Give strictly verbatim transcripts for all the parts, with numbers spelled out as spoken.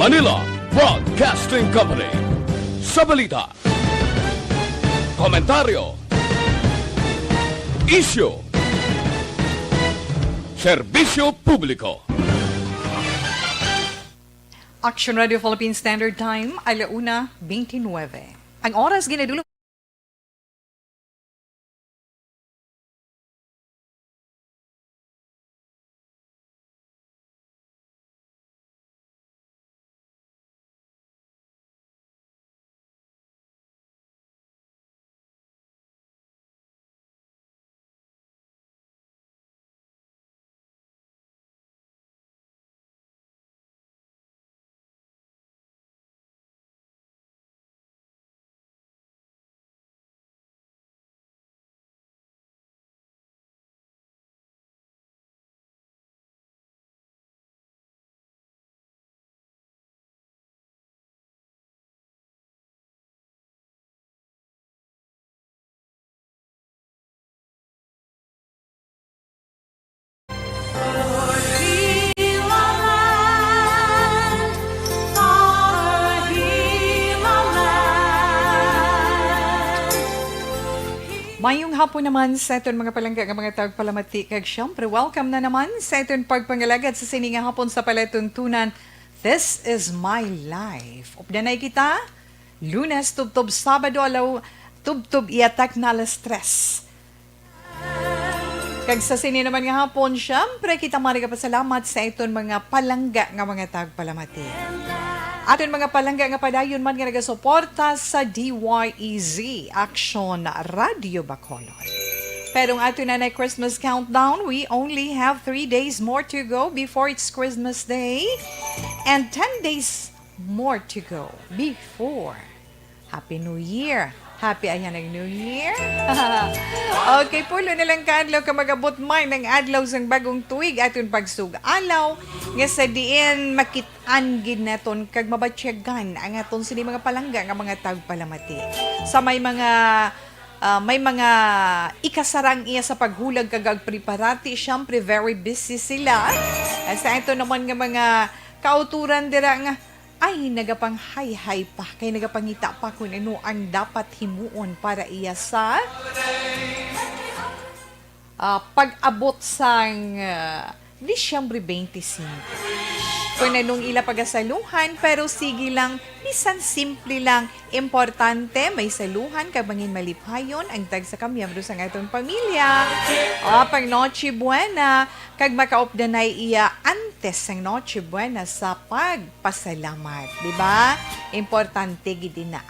Manila Broadcasting Company. Sa balita, komentaryo, isyu, serbisyo publiko. Action Radio Philippine Standard Time, ala una twenty-nine. Ang oras ginadulog. Mayong hapon naman sa aton mga palangga nga mga tagpalamati, kag siyempre, welcome na naman sa aton pagpangalagad sa sini nga hapon sa palatuntunan. This is my life. Updanay kita, Lunes tubtob Sabado, alaw tubtob iya takna alas tres. Kag sa sini naman nga hapon, siyempre, kita man nagapasalamat sa aton mga palangga nga mga tagpalamati. Aton mga palangga nga padayon man nga nagasuporta sa D Y E Z Action Radio Bacolod. Pero ang aton na Christmas countdown, we only have three days more to go before it's Christmas Day and ten days more to go before Happy New Year! Happy ayan ang New Year! Okay, pulo na lang ka adlaw ka mag-abot man ang adlaw sang bagong tuig, aton pagsug-alaw nga sa diin makit-an gid naton kag mabatyagan ang aton sini mga palangga nga mga tagpalamati. Sa may mga, ah, may mga ikasarang iya sa paghulag kag agpreparati, syempre very busy sila. Ah, sa aton naman nga mga kauturan dira nga ay nagapanghayhay pa, kay nagapangita pa kung ano ang dapat himuon para iya sa, ah, pag-abot sang, ah, Disyembre twenty-five. Kung anong ila pagasaluhan, pero sige lang, bisan simple lang, importante may saluhan kag mangin malipayon ang tagsa ka miyembro sang aton pamilya. O, pag Noche Buena, kag makaupdanay iya antes sang Noche Buena sa pagpasalamat, di ba? Importante gid na.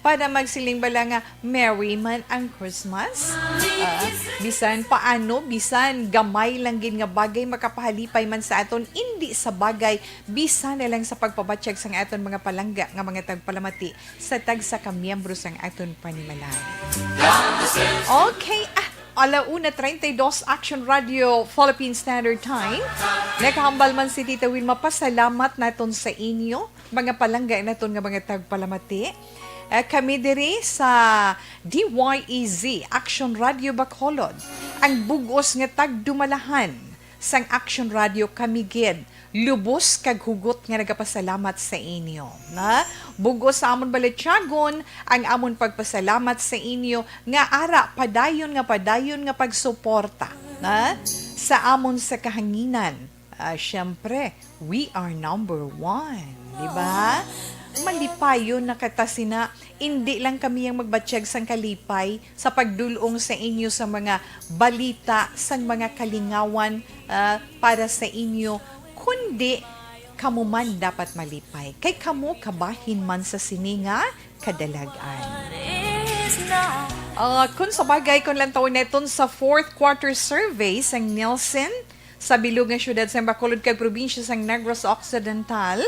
Para magsiling bala nga merry man ang Christmas. Ah, bisan paano, bisan gamay lang gid nga bagay makapahalipay man sa aton, indi sa bagay, bisan na lang sa pagpabatyag sang aton mga palangga nga mga tagpalamati sa tagsa ka miyembro sang aton panimalay. Okay, ah, ala una treinta y dos, Action Radio Philippine Standard Time. Nakahambal man si Tita Wilma, pasalamat naton sa inyo, mga palangga naton nga mga tagpalamati. Eh, kami diri sa D Y E Z Action Radio Bacolod, ang bug-os nga tagdumalahan sang Action Radio, kami gid lubos kag hugot nga nagapasalamat sa inyo, na bug-os sa amon balatyagon ang amon pagpasalamat sa inyo nga ara padayon nga padayon nga pagsuporta, na sa amon sa kahanginan. Ah, syempre, we are number one, di ba? Malipayon na kita sina, indi lang kami ang magbatyag sang kalipay sa pagdul-ong sa inyo sa mga balita sang mga kalingawan, ah, para sa inyo, kundi kamo man dapat malipay, kay kamo kabahin man sa sini nga kadalag-an. Ah, kung sa bagay, kung lantawon naton sa fourth quarter survey sang Nielsen, sa bilog nga siyudad sang Bacolod kag probinsya sang Negros Occidental,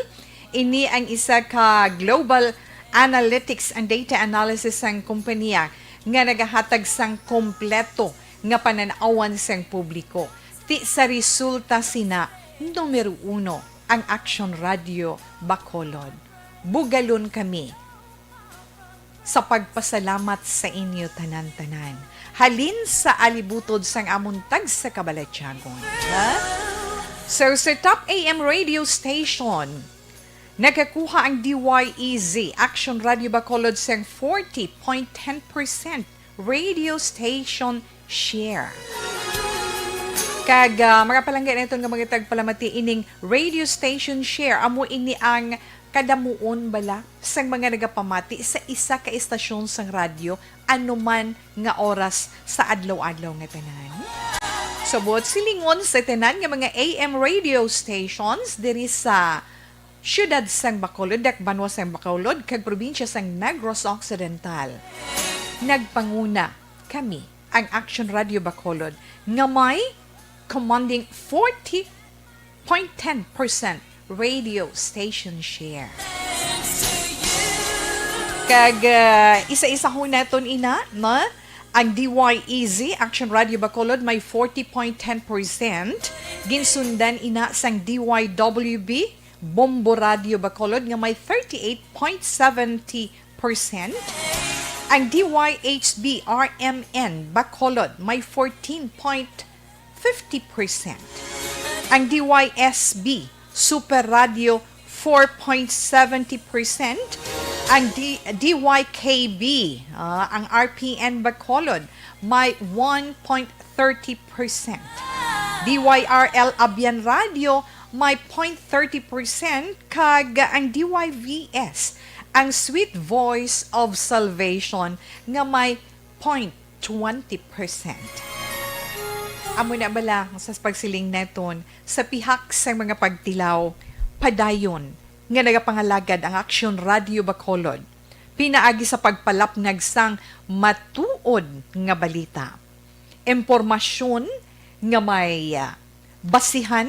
ini ang isa ka global analytics and data analysis sang kompanya nga nagahatag sang kompleto nga panan-awan sang publiko. Ti sa resulta sina, numero uno ang Action Radio Bacolod. Bugalon kami sa pagpasalamat sa inyo tanan-tanan, halin sa alibutod sang amon tagsa ka balatyagon. Ha? So, sa Top A M radio station, Nakakuha ang D Y E Z Action Radio Bacolod sang forty point ten percent radio station share. Kag, ah, mga palangga naton nga mga tagpalamati, ining radio station share amo ini ang kadamuon bala sang mga nagapamati sa isa ka estasyon sang radyo anuman nga oras sa adlaw-adlaw nga tanan. So, buot silingon sa tanan nga mga A M radio stations diri sa siyudad sang Bacolod, dakbanwa sang Bacolod, kag probinsya sang Negros Occidental. Nagpanguna kami, ang Action Radio Bacolod, nga may commanding forty point ten percent radio station share. Kag, ah, isa-isahon naton ina, no? Ang D Y E Z, Action Radio Bacolod, may forty point ten percent. Ginsundan ina sang D Y W B, Bombo Radio Bacolod, nga may thirty-eight point seventy percent. Ang D Y H B R M N Bacolod may fourteen point fifty percent. Ang D Y S B Super Radio, four point seventy percent. Ang D-, D Y K B, ah, ang R P N Bacolod, may one point thirty percent. D Y R L Abyan Radio, may point thirty percent, kag ang D Y V S, ang Sweet Voice of Salvation, nga may point twenty percent. Amo na bala sa pagsiling naton sa pihak sa mga pagtilaw, padayon nga nagapangalagad ang Aksyon Radio Bacolod pinaagi sa pagpalapnag sang matuod nga balita, impormasyon nga may, ah, basihan,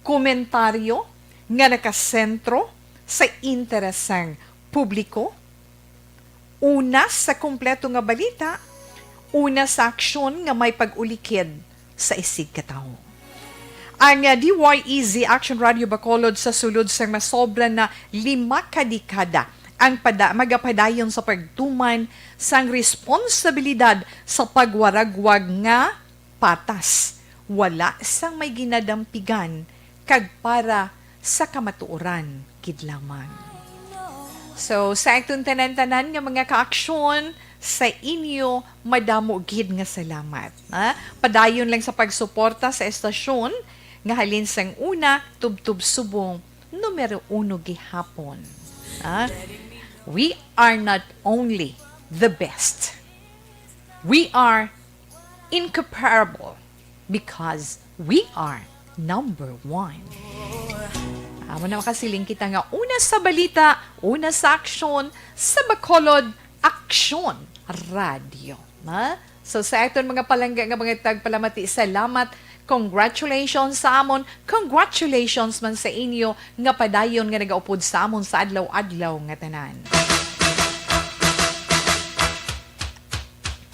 komentaryo nga nakasentro sa interes sang publiko, una sa kompleto nga balita, una sa aksyon nga may pag-ulikid sa isigkatawo. Ang, ah, D Y E Z Action Radio Bacolod sa sulod sang masobra na lima ka dekada ang pada-, magapadayon sa pagtuman sang responsabilidad sa pagwaragwag nga patas, wala sang may ginadampigan, kag para sa kamatuoran gid lamang. So, sa aton tanan-tanan nga mga kaaksyon, sa inyo madamo gid nga salamat, ha? Padayon lang sa pagsuporta sa estasyon nga halin sang una tubtob subong numero uno gihapon, ha? We are not only the best. We are incomparable because we are number one. Amo na, makasiling kita nga una sa balita, una sa aksyon, sa Bacolod Aksyon Radio. Ha? So, sa aton mga palangga nga mga tagpalamati, salamat. Congratulations sa amon. Congratulations man sa inyo nga padayon nga nagaupod sa amon sa adlaw-adlaw nga tanan.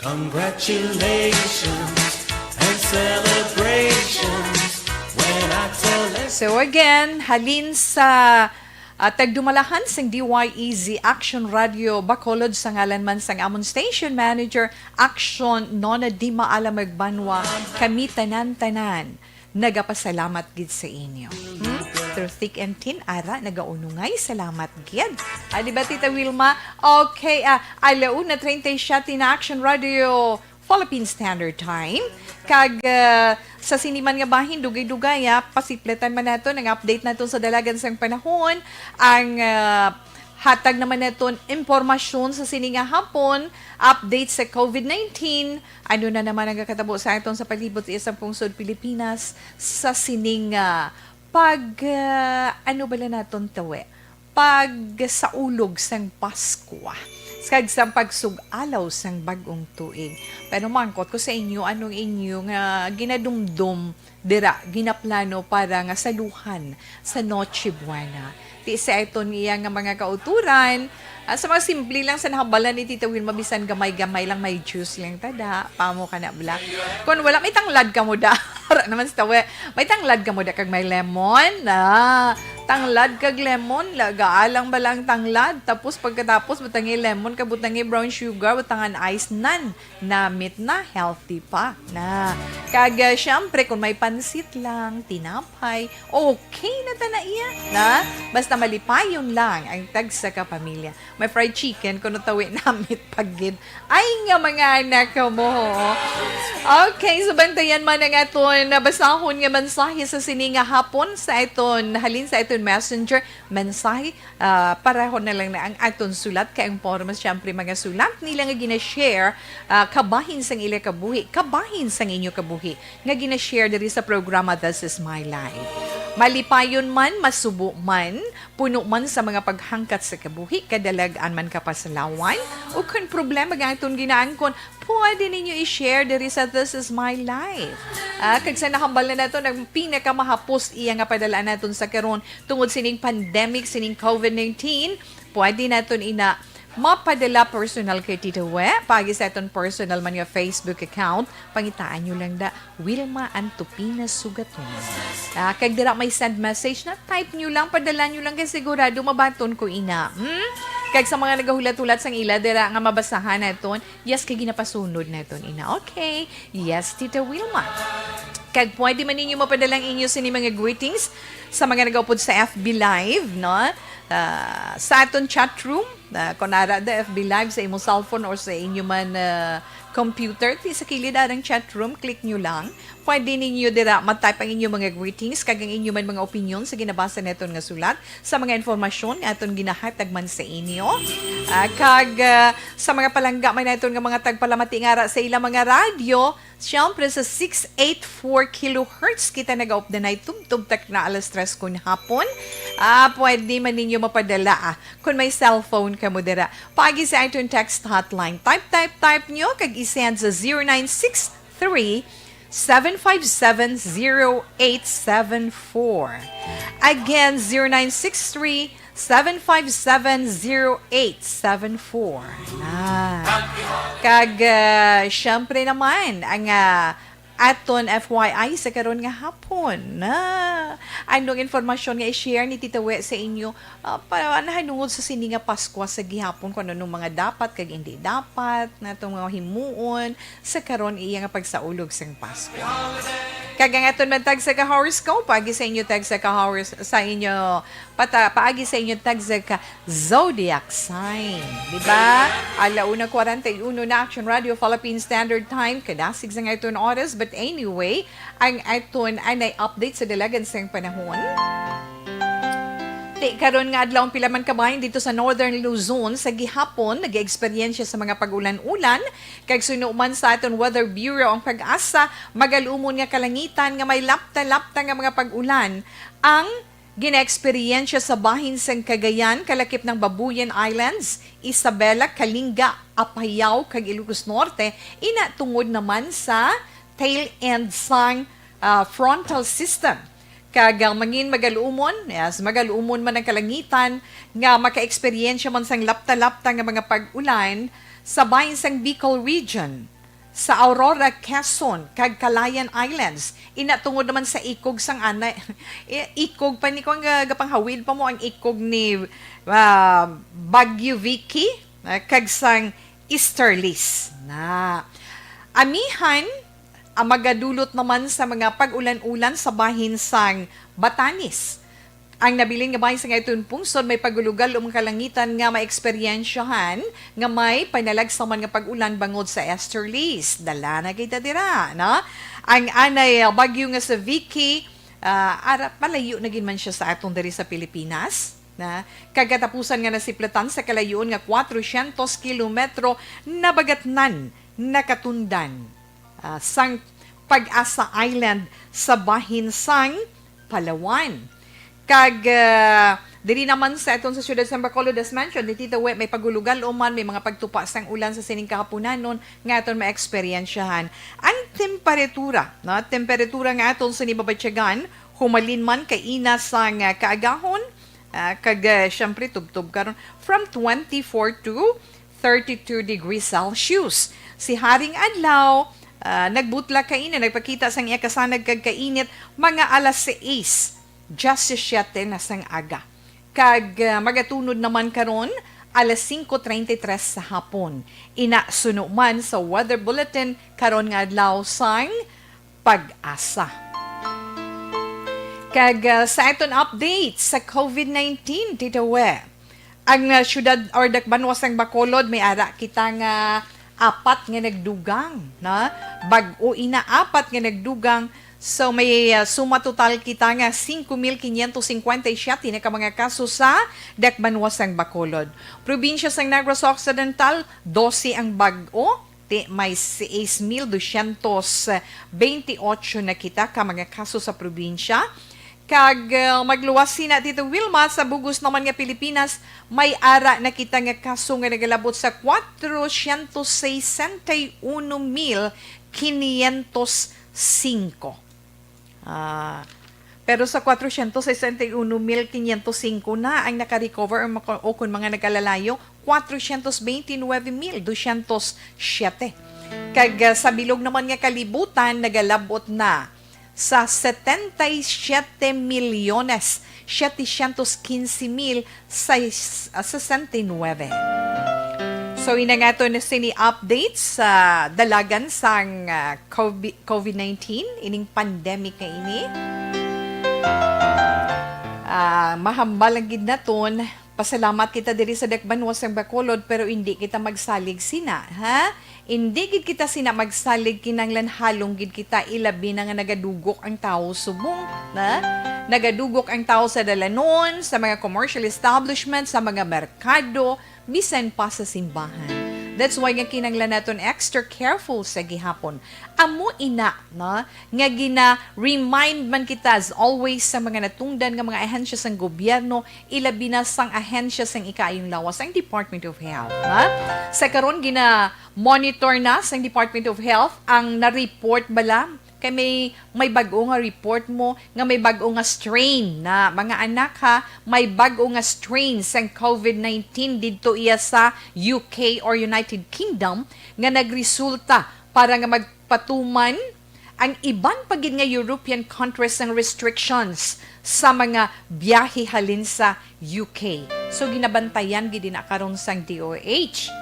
Congratulations and celebrations when I tell it. So again, halin sa, ah, tagdumalahan sang D Y E Z Action Radio Bacolod, sa ngalan man sang amon station manager, Action Nona Dima Alamagbanwa, kami tanan-tanan nagapasalamat gid sa inyo. Hmm? Through thick and thin, ara, nagaunungay salamat gid. Ah, di ba, Tita Wilma? Okay, ah, ala una treinta y siete na Action Radio Philippine Standard Time. Kag, ah, sa sini man nga bahin, dugay-dugay, ah, pasipletan man naton ang update naton sa dalagan sang panahon, ang, ah, hatag naman naton impormasyon sa sini nga hapon, update sa COVID nineteen, ano na naman ang kakatabo sa aton sa palibot sa isang pungsod Pilipinas sa sining, ah, pag, ah, ano bala naton tawi? Pagsaulog sang Paskwa, kag sang pagsug-alaw sang bag-ong tuig. Pero mangkot ko sa inyo, anong inyo nga ginadumdom dira, ginaplano para nga saluhan sa Noche Buena? Ti sa iton iya nga mga kauturan, ah, sa mga simple lang sa nahabalan ni Tita Wilma, bisan gamay-gamay lang, may juice lang tada, pamo ka na bla. Kung wala, may tanglad ka mo da. Ara naman sa tawe, may tanglad ka mo da kag may lemon. Ah, Tanglad kag lemon, lagaalang ba lang tanglad? Tapos pagkatapos, butangi lemon, kag butangi brown sugar, butangan ice, nan. Namit na, healthy pa. Na. Kag, ah, syempre, kung may pansit lang, tinapay, okay na ta na iya. Na? Basta malipayon lang ang tagsa ka pamilya. May fried chicken, kuno tawi namit pagid. Ay nga mga anak mo. Okay, so bantayan man ang aton nabasahon nga mensahe sa sini nga hapon sa aton, halin sa aton messenger. Mensahe, ah, pareho na lang na ang aton sulat, kay ang porma, siyempre, mga sulat nila nga gina-share, ah, kabahin sang ila kabuhi, kabahin sang inyo kabuhi, nga gina-share diri sa programa This Is My Life. Malipayon man, masubo man, puno man sa mga paghangkat sa kabuhi, kadalag-an man kapaslawan, o kon problema nga aton ginaangkon, pwede ninyo i-share diri sa This Is My Life. Ah, kag sa nahambal na nato, ang pinakamahapos iya nga padala naton sa karon, tungod sining pandemic, sining covid nineteen, pwede naton ina mapadala personal kay Tita We, paagi sa aton personal man nga Facebook account. Pangitaan nyo lang da, Wilma Antupina Sugaton. Ah, kag dira may send message na, type nyo lang, padala nyo lang kay sigurado mabaton ko ina. Hmm? Kag sa mga nagahulat-hulat sang ila dira nga mabasahan naton, yes, kay ginapasunod naton ina. Okay. Yes, Tita Wilma. Kag pwede man ninyo mapadala ang inyo sini mga greetings sa mga nagaupod sa F B Live, no? Ah, sa aton chat room, ah, kung ara da F B Live sa imong cellphone or sa inyo man, ah, computer, ti sa kilid arang chat room, click nyo lang. Pwede ninyo dira ma-type ang inyo mga greetings kag ang inyo man mga opinion sa ginabasa naton nga sulat, sa mga informasyon nga aton ginahatag man sa inyo. Ah, kag, ah, sa mga palangga man naton nga mga tagpalamati nga ara sa ilang mga radyo, siyempre sa six eight four kilohertz kita nagaupdanay tubtob takna alas tres kun hapon. Ah, pwede man ninyo mapadala, ah, kung may cellphone kamo dira. Paagi sa aton text hotline. Type, type, type nyo kag i-send sa zero nine six three, seven five seven, zero eight seven four. Again, zero nine six three, seven five seven, zero eight seven four. Na. Kag, ah, syempre naman, ang, ah, aton F Y I sa karon nga hapon. Na. Anong informasyon nga i-share ni Tita We sa inyo, ah, para nahanungod sa sini nga Paskwa sa gihapon, kung anong mga dapat kag hindi dapat natong mga himuon sa karon iya nga pagsaulog sang Pasko. Kag ang aton man tagsa ka horoscope, paagi sa inyo tagsa ka horos-, sa inyo pata, paagi sa inyo tagsa ka zodiac sign, di ba? Ala una kwarenta y uno na, Action Radio Philippine Standard Time, kadasig sa nga aton oras, but anyway, ang aton anay update sa dalagan sang panahon. Ti karon nga adlaw, ang pila man ka bahin dito sa Northern Luzon sa gihapon nag-eksperyensya sa mga pag-ulan-ulan, kag suno man sa aton Weather Bureau ang PAGASA, magalumon nga kalangitan nga may lapta-lapta nga mga pag-ulan ang ginaeksperyensya sa bahin sang Cagayan, kalakip ng Babuyan Islands, Isabela, Kalinga, Apayao, kag Ilocos Norte, ina tungod naman sa tail end sang, ah, frontal system. Kag, ah, mangin magalumon, yes, magalumon man ang kalangitan nga makaeksperyensya man sang lapta-lapta nga mga pag-ulan sa bahin sang Bicol Region, sa Aurora, Quezon, kag Calayan Islands. Ina tungod naman sa ikog sang anay, i-, ikog pa ni, kung ga-, gapanghawid pa mo ang ikog ni, ah, Bagyo Vicky, ah, kag sang Easterlies. Na. Amihan, ang magadulot naman sa mga pag-ulan-ulan sa bahin sang Batanes. Ang nabilin nga bahin sa nga iton pungsod may pagulugal o mga kalangitan nga maeksperyensyahan nga may panalagsaman nga pag-ulan bangod sa easterlies. Dala na kita dira, no? Ang anay, ah, bagyo nga sa Vicky, ah, ara, malayo na gid man siya sa aton diri sa Pilipinas, na kagatapusan nga nasiplatan sa kalayoon nga kwatrosyentos kilometro, nabagatnan, nakatundan, ah, sang Pag-asa Island sa bahin sang Palawan. Kag, ah, diri naman sa aton sa siyudad sa Bacolod, as mentioned ni Tita We, may pagulugal-om man, may mga pagtupa sang ulan sa sining kahaponanon nga aton maeksperyensyahan. Ang temperatura, no? Temperatura nga aton sini babatyagan, humalin man kaina sang, ah, kaagahon, ah, kag, ah, syempre, tubtob karon, from twenty-four to thirty-two degrees Celsius. Si Haring Adlaw, ah, nagbutla kaina, nagpakita sang iya kasanag kag kainit mga alas sais Diyas siyete na sang aga. Kag, ah, magatunod naman karon alas singko treinta y tres sa hapon. Ina suno man sa weather bulletin karon nga adlaw sang Pag-asa. Kag, ah, sa aton update sa COVID nineteen, Tita We, ang, ah, siyudad or dakbanuas sang Bacolod, may ara kita nga apat nga nagdugang, na? Bag-o ina, apat nga nagdugang. So, may, ah, suma total kita nga singko mil quinientos cincuenta y siete na ka mga kaso sa dakbanuas sang Bacolod. Probinsya sang Negros Occidental, dose ang bag-o. Ti-, may seis mil dosyentos bentiocho na kita ka mga kaso sa probinsya. Kag, uh, magluwas sina, Tito Wilma, sa bug-os naman nga Pilipinas, may ara na kita nga kaso nga nagalabot sa kwatrosyentos sesenta y uno mil quinientos singko. Ah, pero sa kwatrosyentos sesenta y uno mil quinientos singko na ang naka-recover o mako-, o kon mga nagalalayo, kwatrosyentos bente nuebe mil dosyentos siyete. Kag, ah, sa bilog naman nga kalibutan, nagalabot na sa setenta y siete milyones setecientos quince mil sais-, ah, sesenta y nuebe. So, ina nga aton sini updates sa dalagan sang, ah, COVID, COVID nineteen, ining pandemic nga ini. Ah, mahambal lang gid naton, pasalamat kita diri sa dakbanuas sang Bacolod, pero indi kita magsalig sina, ha? Indi gid kita sina magsalig, kinahanglan halong gid kita, ilabi na nga nagadugok ang tawo subong, na? Nagadugok ang tawo sa dalanon, sa mga commercial establishment, sa mga merkado, bisan pa sa simbahan. That's why nga kinahanglan naton extra careful sa gihapon. Amo ina, no, nga gina-remind man kita as always sa mga natungdan nga mga ahensya sang gobyerno, ilabi na sang ahensya sang ikaayong lawas, ang Department of Health, ha? Sa karon, gina-monitor na sang Department of Health ang na-report bala kay may, may bag-o nga report mo nga may bag-o nga strain na, mga anak, ha, may bag-o nga strain sang COVID nineteen didto iya sa U K or United Kingdom nga nagresulta para nga magpatuman ang iban pa gid nga European countries sang restrictions sa mga biyahe halin sa U K. So, ginabantayan gid ina karon sang D O H.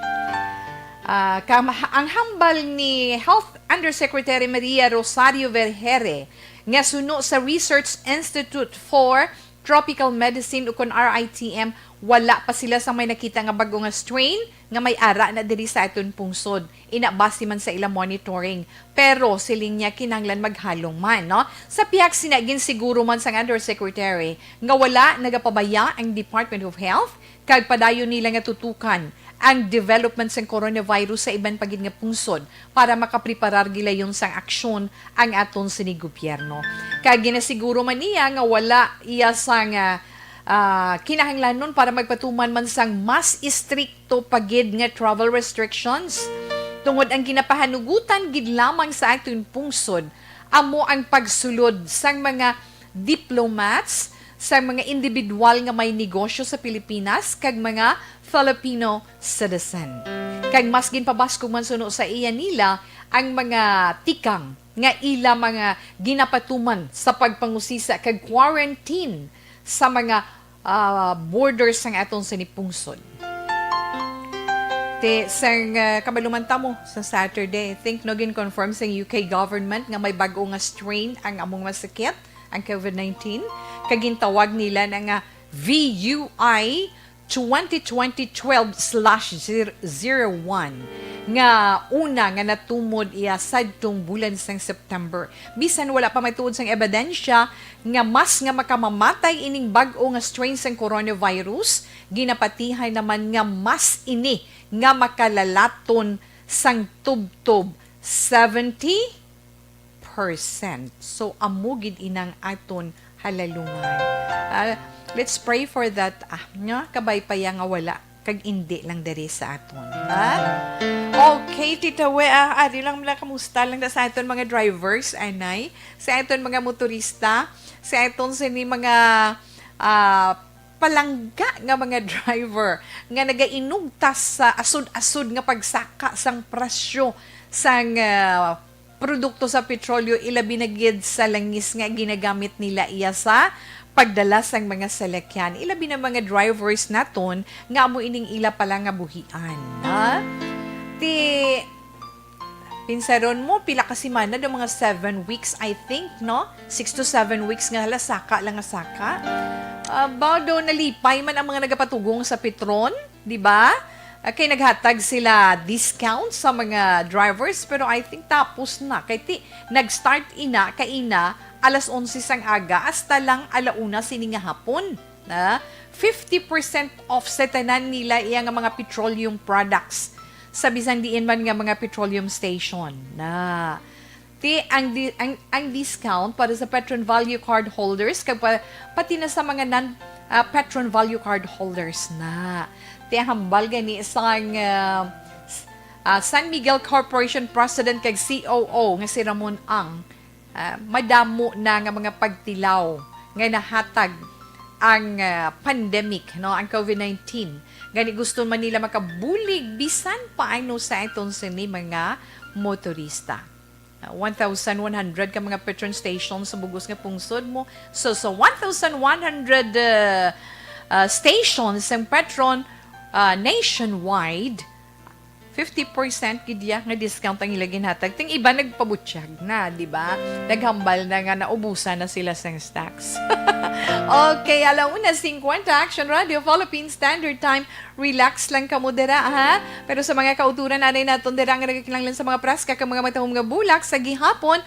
Ah, kam-, ang hambal ni Health Undersecretary Maria Rosario Vergeire nga suno sa Research Institute for Tropical Medicine, ukon R I T M, wala pa sila sang may nakita nga bag-o nga strain nga may ara na diri sa aton pungsod. Ina, base man sa ila monitoring. Pero, siling niya, kinahanglan maghalong man, no? Sa pihak sina, ginsiguro man sang Undersecretary nga wala nagapabaya ang Department of Health kag padayon nila nga tutukan ang development sang coronavirus sa iban pa gid nga pungsod para makapreparar gilayon sang aksyon ang aton sini gobyerno. Kag ginasiguro man niya nga wala iya sang, ah, ah, kinahanglanon para magpatuman man sang mas istrikto pa gid nga travel restrictions, tungod ang ginapahanugutan gid lamang sa aton pungsod amo ang pagsulod sang mga diplomats, sang mga individual nga may negosyo sa Pilipinas, kag mga Filipino citizen. Kag mas ginpabaskog man suno sa iya nila ang mga tikang nga ila mga ginapatuman sa pagpangusisa kag quarantine sa mga, ah, borders sang aton sini pungsod. Ti, sang, ah, kabalo man ta mo, sa Saturday, I think, no, gin-confirm sang U K government nga may bag-o nga strain ang among masakit, ang COVID nineteen, kag gintawag nila na nga V U I twenty twenty twelve slash zero one, nga una nga natumod iya sadtong bulan sang September. Bisan wala pa matuod sang ebidensya nga mas nga makamamatay ining bag-o nga strain sang coronavirus, ginapatihan naman nga mas ini nga makalalaton sang tubtob seventy percent. So, amo gid inang aton halalungan. Ah, let's pray for that, ah, nga kabay pa ya nga wala kag indi lang diri sa aton, ha? Okay, Tita We, ah, ari lang mula, kamusta lang ta sa aton mga drivers, anay? Sa aton mga motorista, sa aton sini mga, ah, palangga nga mga driver nga nagainugtas sa asod-asod nga pagsaka sang presyo sang, ah, produkto sa petrolyo, ilabi na gid sa langis nga ginagamit nila iya sa pagdala sang mga salakyan, ilabi na mga drivers naton nga amo ining ila pala nga buhian, ha? Ti, pinsaron mo, pila ka semana daw, mga seven weeks, I think, no? Six to seven weeks nga hala, saka lang nga saka. Ah, ba daw nalipay man ang mga nagapatugong sa Petron, di ba? Ah, kay naghatag sila discount sa mga drivers, pero I think tapos na. Kay ti, nag-start ina, kaina, alas onse sang aga, hasta lang ala una sini nga hapon. Na fifty percent off sa tanan nila iya nga mga petroleum products sa bisan diin man nga mga petroleum station. Na ti ang di-, ang, ang discount para sa Petron Value Card holders kag pa, pati na sa mga non, ah, Petron Value Card holders na. Ti ang hambal gani sang, ah, s-, ah, San Miguel Corporation President kag C O O nga si Ramon Ang, ah, madamo na nga mga pagtilaw nga nahatag ang, ah, pandemic, no, ang COVID nineteen. Gani gusto man nila makabulig bisan paano sa aton sini mga motorista. Ah, one thousand one hundred ka mga Petron stations sa bugos nga pungsod mo. So, sa one thousand one hundred, ah, ah, stations ang Petron, ah, nationwide, fifty percent gid ya nga discount ang ila ginhatag. Ting iba nagpabutyag na, di ba? Naghambal na nga naubusan na sila sang stocks. Okay, ala una cincuenta, Action Radio, Philippine Standard Time. Relax lang kamo dira, ha? Pero sa mga kauturan, anay naton dira nga nagakinahanglan sa mga praska kag mga matahom nga bulak sa gihapon,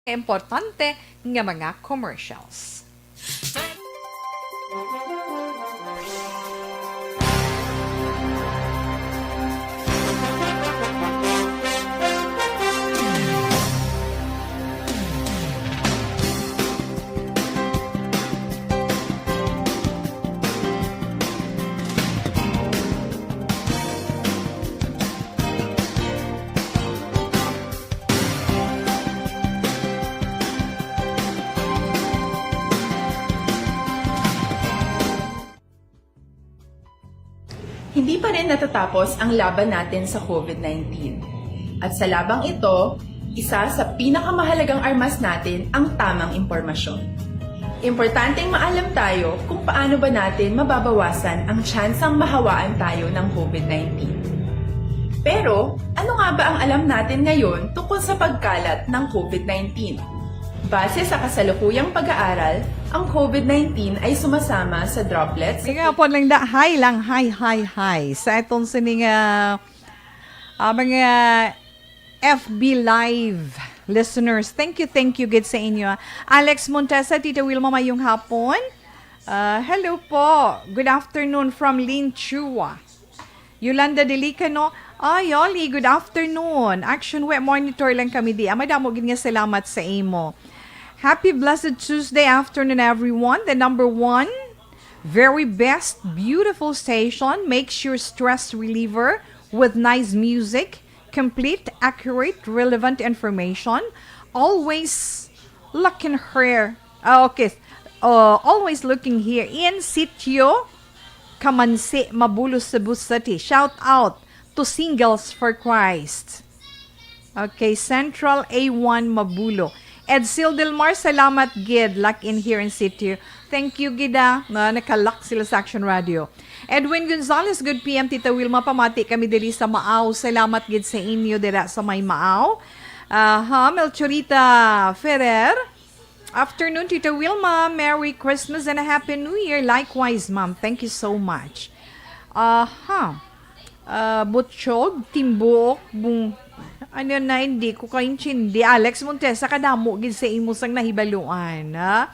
importante nga mga commercials. Hindi pa rin natatapos ang laban natin sa COVID nineteen. At sa labang ito, isa sa pinakamahalagang armas natin ang tamang impormasyon. Importanteng maalam tayo kung paano ba natin mababawasan ang tsansang mahawaan tayo ng COVID nineteen. Pero, ano nga ba ang alam natin ngayon tungkol sa pagkalat ng COVID nineteen? Base sa kasalukuyang pag-aaral, ang COVID nineteen ay sumasama sa droplets. Sige, hapon lang da. Hi lang, hi, hi, hi. Sa atong sining, ah, ah, mga F B Live listeners, thank you, thank you gid sa inyo. Alex Montesa, Tita Wilma, mayong hapon. Ah, hello po. Good afternoon from Lin Chua. Yolanda Delicano, "Ay, Yoli, good afternoon. Action Web Monitor lang kami di. Ah, madamo gid nga salamat sa imo. Happy blessed Tuesday afternoon, everyone. The number one, very best, beautiful station. Makes your stress reliever with nice music, complete, accurate, relevant information. Always looking here." Ah, okay. Uh, always looking here in Sitio Kamansi, Mabulo, Cebu City. Shout out to Singles for Christ. Okay, Central A one Mabulo. Edsil Del Mar, salamat gid. Lock in here in Sitio. Thank you gid, ah, na nakalak sila sa Action Radio. Edwin Gonzalez, good P M, Tita Wilma, pamati kami diri sa Maaw. Salamat gid sa inyo dira sa may Maaw. Aha, Melchorita Ferrer. Afternoon, Tita Wilma. Merry Christmas and a Happy New Year. Likewise, ma'am. Thank you so much. Aha. Ah, Butchog, Timbuok, Bung-, ano na, hindi ko kaintindi. Alex Montesa, kadamo gid sa imo sang nahibaluan, ha?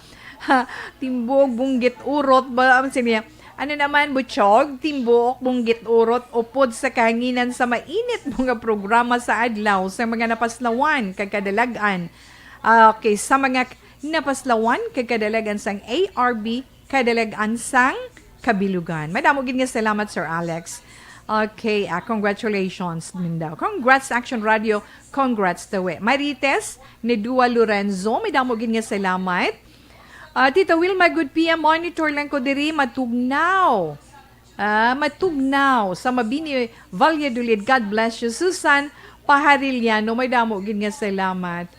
Timbuok, Bunggit, Urot, ba, ano siya? Ano naman, Butchog, Timbuok, Bunggit, Urot, upod sa kahanginan sa mainit mo nga programa sa adlaw, sa mga napaslawan, kag kadalag-an. Ah, okay, sa mga Napaslawan kag kadalagan sang A R B, kadalagan sang kabilugan. Madamo gid nga salamat, Sir Alex. Okay, ah, congratulations, Mindanao. Congrats, Action Radio. Congrats, Tawi. Marites, ni Dua Lorenzo, madamo gid nga salamat. Ah, Tita Wilma, good P M monitor lang ko diri, Matugnaw. Ah, Matugnaw, sa Mabini, Valladolid. God bless you. Susan Pahariliano, madamo gid nga salamat.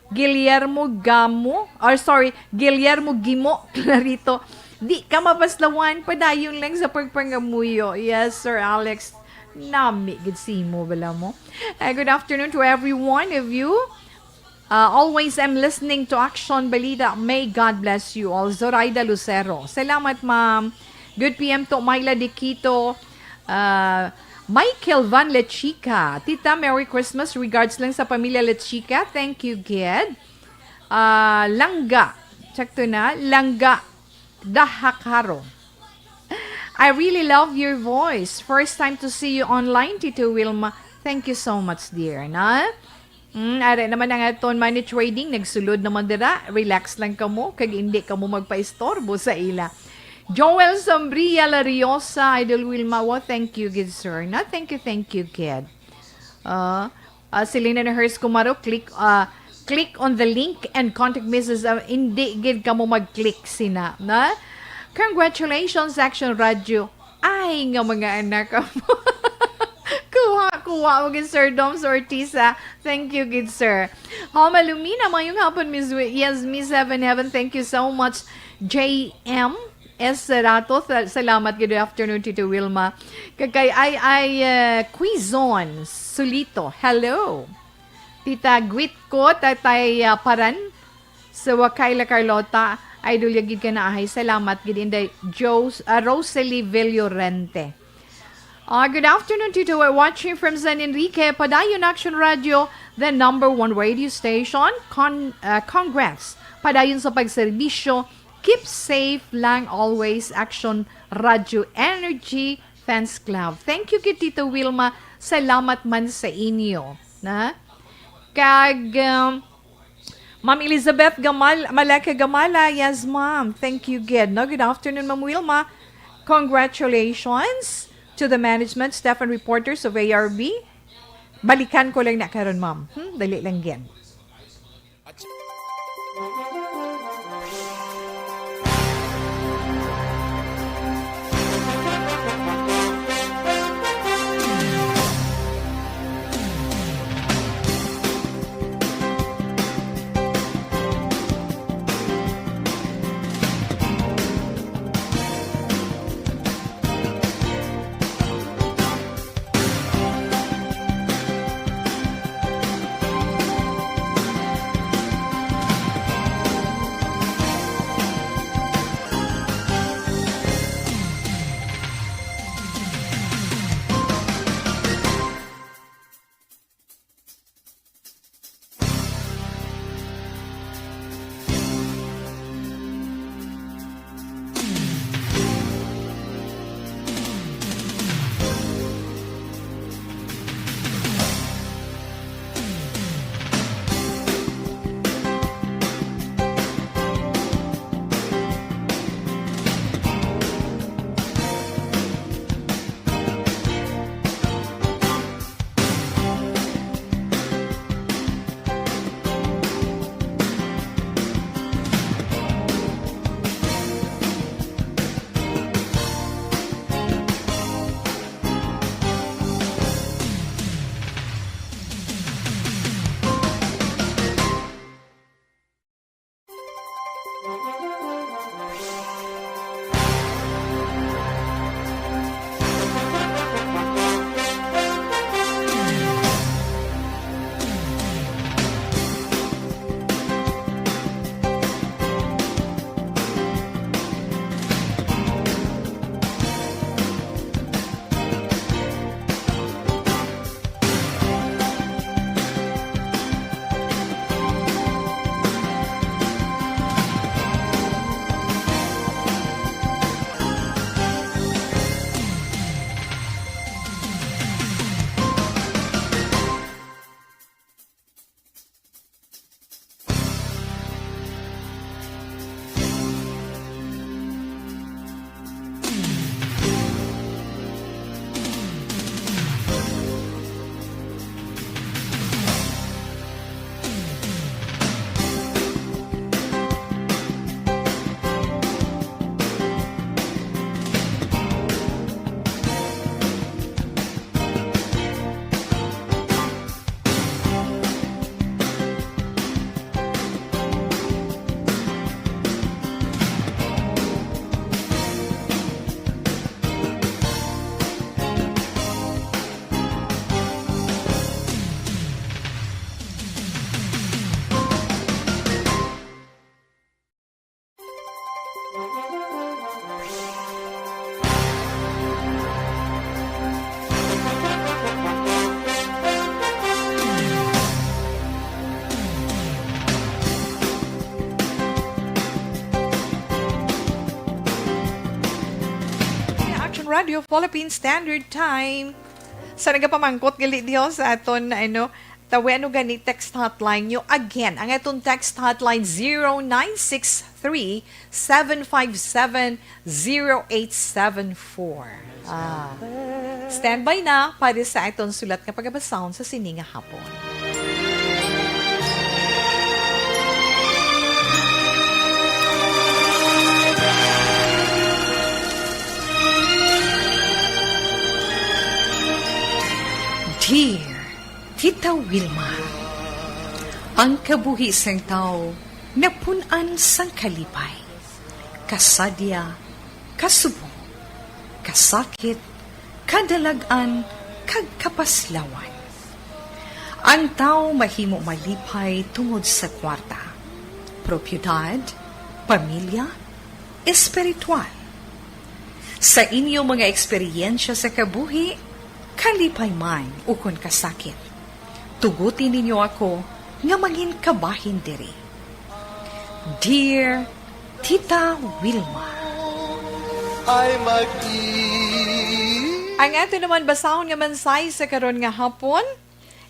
Guillermo Gamo, or sorry, Guillermo Gimo Clarito. Di ka mapaslawan, padayon lang sa pagpangamuyo. Yes, Sir Alex. Nami gid simo, bala mo. Uh, good afternoon to every one of you. Uh, always am listening to Action Balita. May God bless you all. Zoraida Lucero. Salamat, ma'am. Good P M to Myla Diquito. Uh, Michael Van Lechica. Tita, Merry Christmas. Regards lang sa pamilya Lechica. Thank you, gid. Ah, Langga. Check to na. Langga Dahakaro. I really love your voice. First time to see you online, Tito Wilma. Thank you so much, dear. Na? Mm, are naman ang aton money trading. Nagsulod naman dira. Relax lang kamo. Kag hindi kamo magpaistorbo sa ila. Joel Sombria Lariosa, Idol Wilma. Well, thank you, good sir. Na, thank you, thank you, kid. Uh, uh, Selena Nahers Kumaro, click, uh, click on the link and contact Missus Uh, hindi gid kamo mag-click sina, na? Congratulations, Action Radio. Ay, nga mga anak mo. Kuha, kuha mo gid, Sir Doms Ortiz, ah. Thank you, good sir. Homa Lumina, mayong hapon, Miss Wi-, yes, Miss Heaven Heaven, thank you so much. J M S Serato, sa-, salamat, good afternoon, Tito Wilma. Kag kay Ay Ay, eh, Quizon Solito, hello. Tita Gwit ko, Tatay, ah, Paran, sa Wakay La Carlota, Idol, yagid ka na ahay. Salamat gid, Inday Jos-, ah, Rosalie Villorente. Ah, good afternoon, Tito. We're watching from San Enrique. Padayon Action Radio, the number one radio station. Con-, ah, congrats. Padayon sa pagserbisyo. Keep safe lang always, Action Radio Energy Fans Club. Thank you kay Tito Wilma. Salamat man sa inyo. Na? Kag, um, Ma'am Elizabeth Gamal-, Maleke Gamala, yes, ma'am. Thank you, gid. No? Good afternoon, Ma'am Wilma. Congratulations to the management, staff, and reporters of A R B. Balikan ko lang na karon, ma'am. Hmm? Dali lang, gid. Radio Philippine Standard Time. Sa nagapamangkot gali diyo sa aton, ano, tawi, ano gani text hotline nyo? Again, ang aton text hotline, zero nine six three, seven five seven, zero eight seven four. Ah, standby na para sa aton sulat nga pagabasahon sa sini nga hapon. Dear Tita Wilma, ang kabuhi sang tawo napun-an sang kalipay, kasadya, kasubong, kasakit, kadalag-an, kag kapaslawan. Ang tawo mahimo malipay tungod sa kwarta, propiedad, pamilya, espiritual. Sa inyo mga eksperyensya sa kabuhi, kalipay man ukon kasakit, tuguti ninyo ako nga mangin kabahin diri. Dear Tita Wilma. Ay mag- Ang ato naman basahon nga mensahe sa karon nga hapon,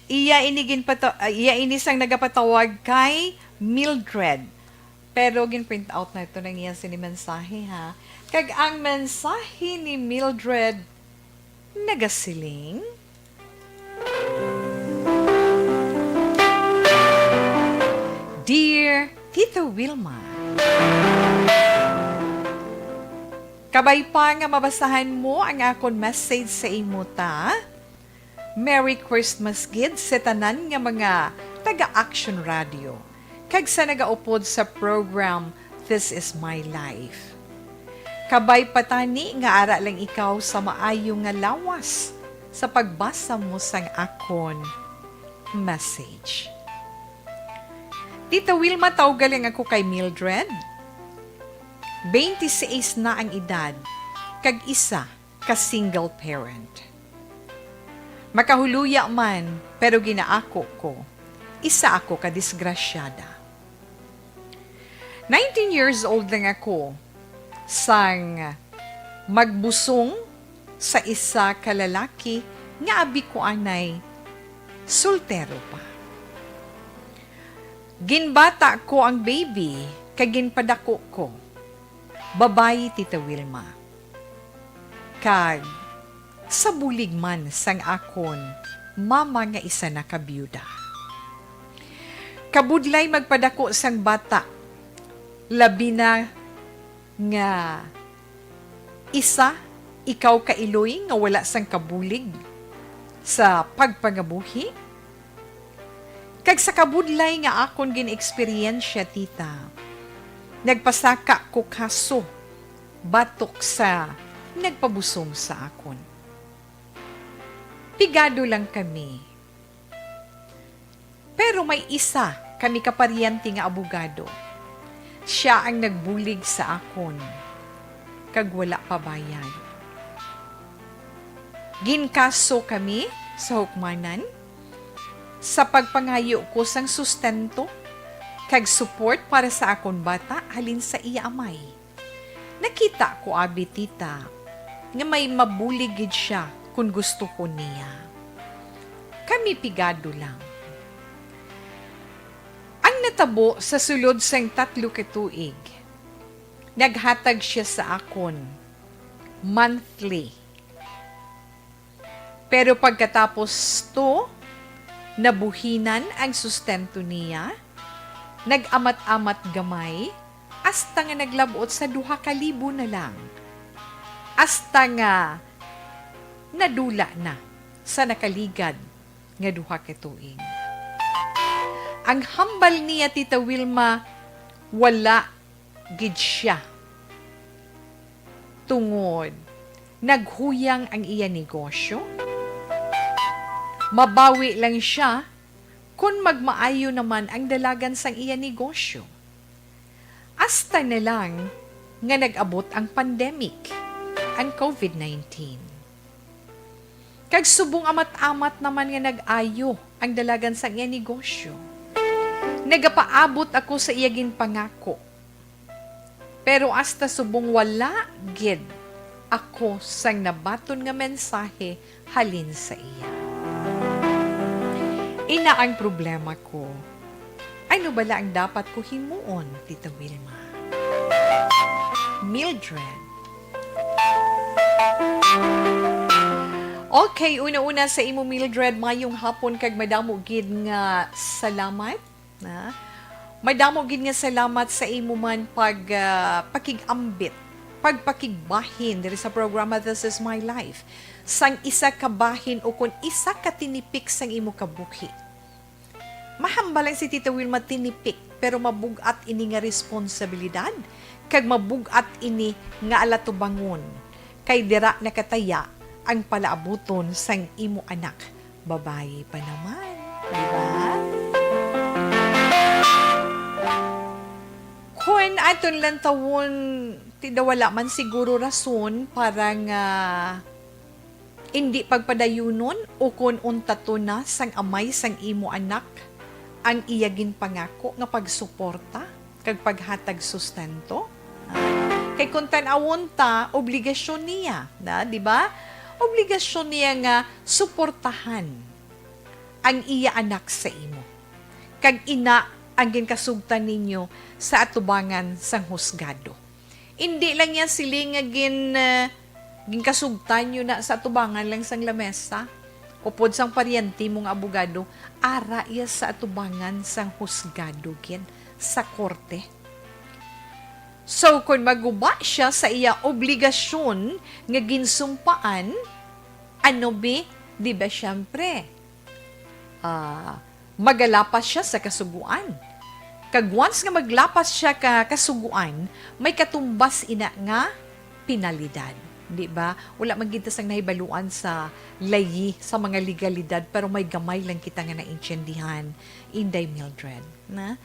iya ini ginpata-, ah, iya ini sang nagapatawag kay Mildred. Pero gin-print out na ito ng iya sini mensahe, ha. Kag ang mensahe ni Mildred nagasiling, Dear Tita Wilma, kabay pa nga mabasahan mo ang akon message sa imo ta. Merry Christmas gid sa tanan nga mga taga Action Radio kag sa nagaupod sa program This Is My Life. Kabay pa tani nga ara lang ikaw sa maayo nga lawas sa pagbasa mo sang akon message. Tita Wilma, tawga lang ako kay Mildred. Twenty-six na ang edad, kag isa ka single parent. Makahuluya man, pero ginaako ko, isa ako ka disgrasyada. Nineteen years old lang ako sang magbusong sa isa ka lalaki nga abi ko anay soltero pa. Ginbata ko ang baby kag ginpadako ko. Babayi, Tita Wilma. Kag sa bulig man sang akon mama nga isa na ka byuda. Kabudlay magpadako sang bata, labi na nga isa, ikaw kailoy nga wala sang kabulig sa pagpangabuhi. Kag sa kabudlay nga akon gin-eksperyensya, tita, nagpasaka ko kaso batok sa nagpabusong sa akon. Pigado lang kami. Pero may isa kami ka paryente nga abogado. Sia ang nagbulig sa akon, kag wala pa bayad. Ginkaso kami sa hukmanan sa pagpangayo ko sang sustento kag support para sa akon bata halin sa iya amay. Nakita ko abi, tita, nga may mabulig gid sia kon gusto ko niya. Kami pigado lang. Ang natabo, sa sulod sang tatlo ka tuig, naghatag sia sa akon monthly. Pero pagkatapos to, nabuhinan ang sustento niya, nag-amat-amat gamay, hasta nga naglab-ot sa duha ka libo na lang. Hasta nga nadula na sa nakaligad nga duha ka tuig. Ang hambal niya, Tita Wilma, wala gid sia. Tungod naghuyang ang iya negosyo, mabawi lang sia kon magmaayo naman ang dalagan sang iya negosyo. Hasta na lang nga nag-abot ang pandemic, ang covid nineteen. Kag subong amat-amat naman nga nag-ayo ang dalagan sang iya negosyo. Nagapaabot ako sa iya ginpangako. Pero hasta subong wala gid ako sang nabaton nga mensahe halin sa iya. Ina ang problema ko. Ano bala ang dapat ko himuon, Tita Wilma? Mildred. Okay, una-una sa imo, Mildred, mayong hapon kag madamo gid nga salamat. Na? Madamo gid nga salamat sa imo man pag, ah, pakig-ambit, pagpakigbahin diri sa programa This Is My Life, sang isa ka bahin o kon isa ka tinipik sang imo kabuhi. Mahambal lang si Tita Wilma tinipik, pero mabug-at ini nga responsibilidad, kag mabug-at ini nga alatubangon, kay dira nakataya ang palaabuton sang imo anak. Babayi pa naman, di ba? Kung aton lantawon, tida wala man siguro rason para nga indi pagpadayunon o kon untaton na sang amay sang imo anak ang iya ginpangako nga pagsuporta kag paghatag sustento? Ah, kay kung tan-awon ta, obligasyon niya, na, di ba? Obligasyon niya nga suportahan ang iya anak sa imo. Kag ina ang ginkasugtan ninyo sa atubangan sang husgado. Indi lang niya sili nga gin, ah, ginkasugtan niyo na sa atubangan lang sang lamesa, upod sang paryente mo nga abogado, ara iya sa atubangan sang husgado gid, sa korte. So, kung maguba siya sa iya obligasyon nga ginsumpaan, ano bi, di ba, siyempre, ah, magalapas siya sa kasuguan. Kag once nga maglapas siya ka kasuguan, may katumbas ina nga penalidad. Di ba? Wala man gid ta sang nahibaluan sa layi, sa mga legalidad, pero may gamay lang kita nga naintindihan, Inday Mildred, na?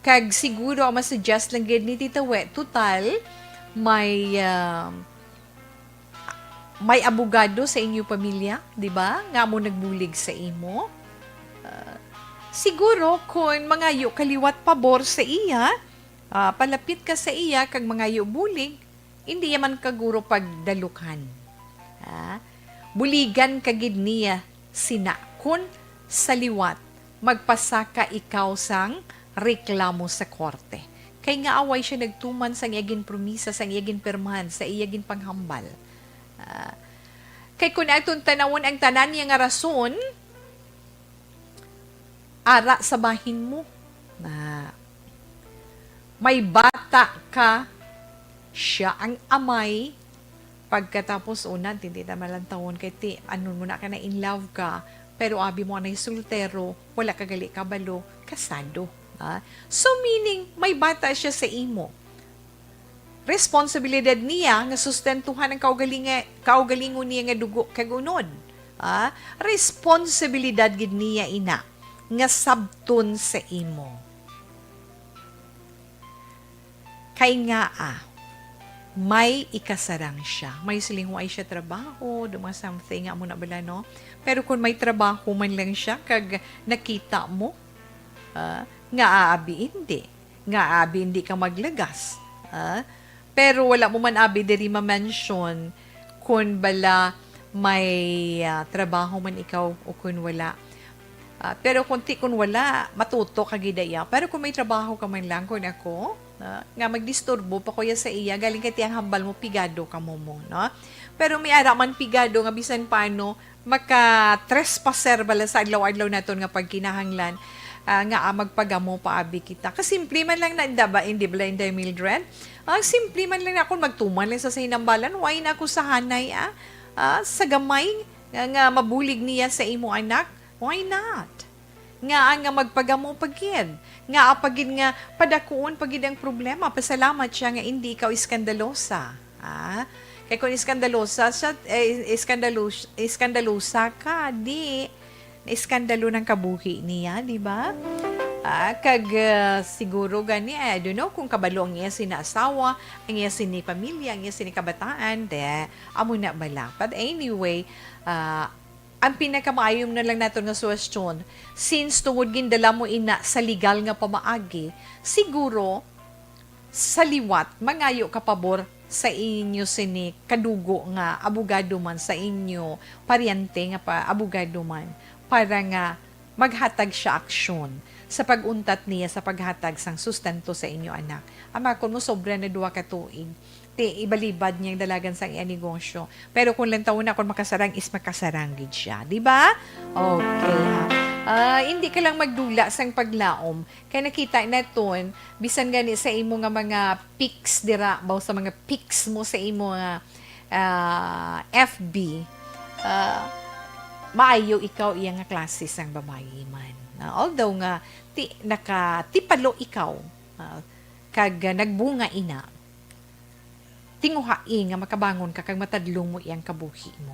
Kag siguro ang masuggest lang gid ni Tita We, total, may, ah, may abogado sa inyo pamilya, di ba? Nga amo nagbulig sa imo. Ah, siguro, kung mangayo ka liwat pabor sa iya, ah, palapit ka sa iya kag mangayo bulig, hindi ya man kaguro pagdalukhan. Ah, buligan ka gid niya sina kun sa liwat magpasaka ikaw sang reklamo sa korte. Kay ngaa way siya nagtuman sang iya ginpromisa, sang iya ginpirmahan, sa iya ginpanghambal? Ah, kay kun aton tanawon ang tanan niya nga rason, ara sa bahin mo, na may bata ka, siya ang amay, pagkatapos, una, hindi na malantawon kay ti, ano mo na ka na in love ka, pero abi mo anay soltero, wala ka gali kabalo, kasado. Ah? So, meaning, may bata siya sa imo. Responsibilidad niya nga sustentuhan ang kaugalinga-, kaugalingon niya nga dugo kag unod. Ah? Responsibilidad gid niya ina nga sabton sa imo. Kay ngaa, may ikasarang siya. May siling, "Wa siya trabaho," do mga something, amo na bala, no? Pero kung may trabaho man lang siya, kag nakita mo, ah, nga aabi, hindi. Nga aabi, hindi ka maglagas. Ah, pero wala mo man abi diri ma-mention kun bala may, ah, trabaho man ikaw o kun wala. Ah, pero kung ti, kun wala, matuto ka gid iya. Pero kung may trabaho ka man lang, kun ako, ah, nga magdisturbo pa ko ya sa iya, galing kay ti ang hambal mo, pigado ka mo mo, no? Pero may ara man pigado nga bisan paano, maka-trespasser bala sa adlaw-adlaw naton nga pagkinahanglan, ah, nga, ah, magpagamo pa abi kita. Kasimple man lang na, inda ba, hindi bala, Inday Mildred? Ah, simple man lang na, kung magtuman lang sa, sa hinambalan, why na ako sa hanay, ah? Ah, sa gamay nga, nga mabulig niya sa imo anak, why not? Nga, ah, nga magpagamo pa gid. Nga, ah, pa gid nga padakuon pa gid ang problema. Pasalamat siya nga hindi ikaw iskandalosa. Ah, kay kung iskandalosa siya, eh, iskandalos-, iskandalosa ka, di, iskandalo ng kabuhi niya, di ba? Ah, kag, ah, siguro gani, I don't know kung kabalo ang iya sina asawa, ang iya sini pamilya, ang iya sini kabataan, de, amo na bala. But anyway, ah, ang pinakamaayo na lang naton nga suwestyon, since tungod gindala mo ina sa legal nga pamaagi, siguro, sa liwat, mangayo ka pabor sa inyo sini kadugo nga abogado man, sa inyo paryente nga pa, abogado man, para nga maghatag siya aksyon sa pag-untat niya sa paghatag sang sustento sa inyo anak. Ama, kon mosobra na duha ka tuig, ti ibalibad niyang dalagan sang iya negosyo. Pero kung lantawon na, kung makasarang is makasarang gid siya, di ba? Okay, ha? Ah, hindi ka lang magdula sang paglaom. Kay nakita naton, bisan gani sa imo nga mga pics dira, baw sa mga pics mo sa imo nga, ah, F B, ah, maayo ikaw iya nga klase sang babayi man. Ah, although nga ti, nakatipalo ikaw, ah, kag, ah, nagbunga ina, tinguhai nga makabangon ka kag matadlong mo iyang kabuhi mo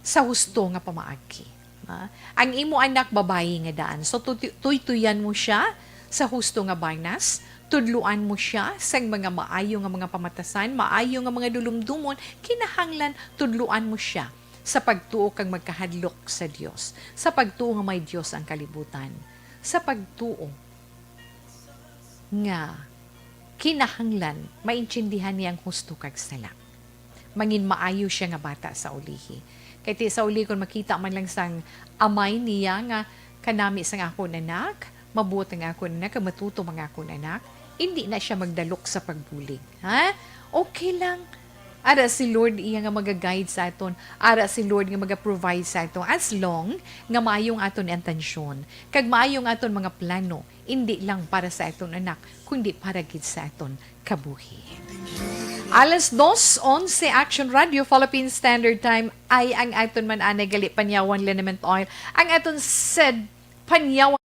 sa husto nga pamaagi. Ah, ang imo anak babayi nga daan. So, tuti-, tuytuyan mo siya sa husto nga banas, tudloan mo siya sang mga maayo nga mga pamatasan, maayo nga mga dulumdomon, kinahanglan tudloan mo siya sa pagtuo kag magkahadlok sa Dios, sa pagtuo nga may Dios ang kalibutan, sa pagtuo nga kinahanglan maintindihan niya ang husto kag sala. Mangin maayo siya nga bata sa ulihi. Kay ti sa uli, kon makita man lang sang amay niya nga kanami sang akon anak, mabuot ang akon anak, kag matutom ang akon anak, hindi na siya magdalok sa pagbulig. Ha? Okay lang. Ara si Lord iya nga maga-guide sa aton. Ara si Lord nga maga-provide sa aton. As long nga maayong aton intensyon, kag maayong aton mga plano, hindi lang para sa aton anak, kundi para gid sa aton kabuhi. Alas dos onse, Action Radio, Philippine Standard Time, ay ang aton man anay gali panyawan liniment oil. Ang aton said panyawan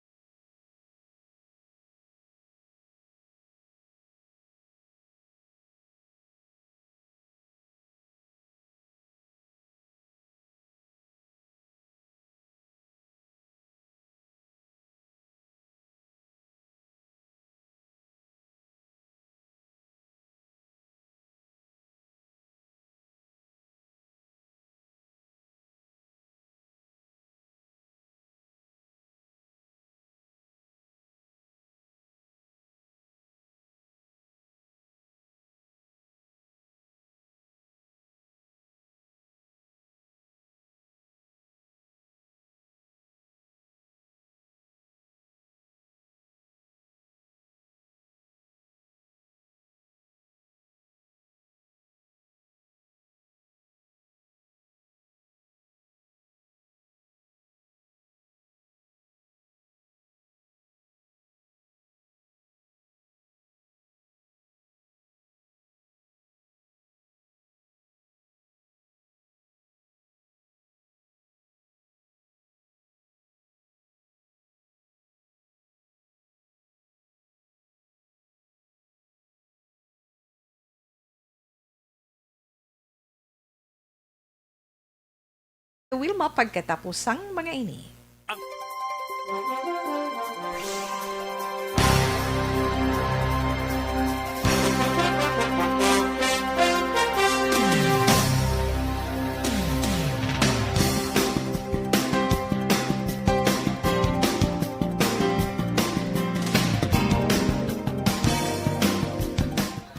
Wilma pagkatapos sang mga ini.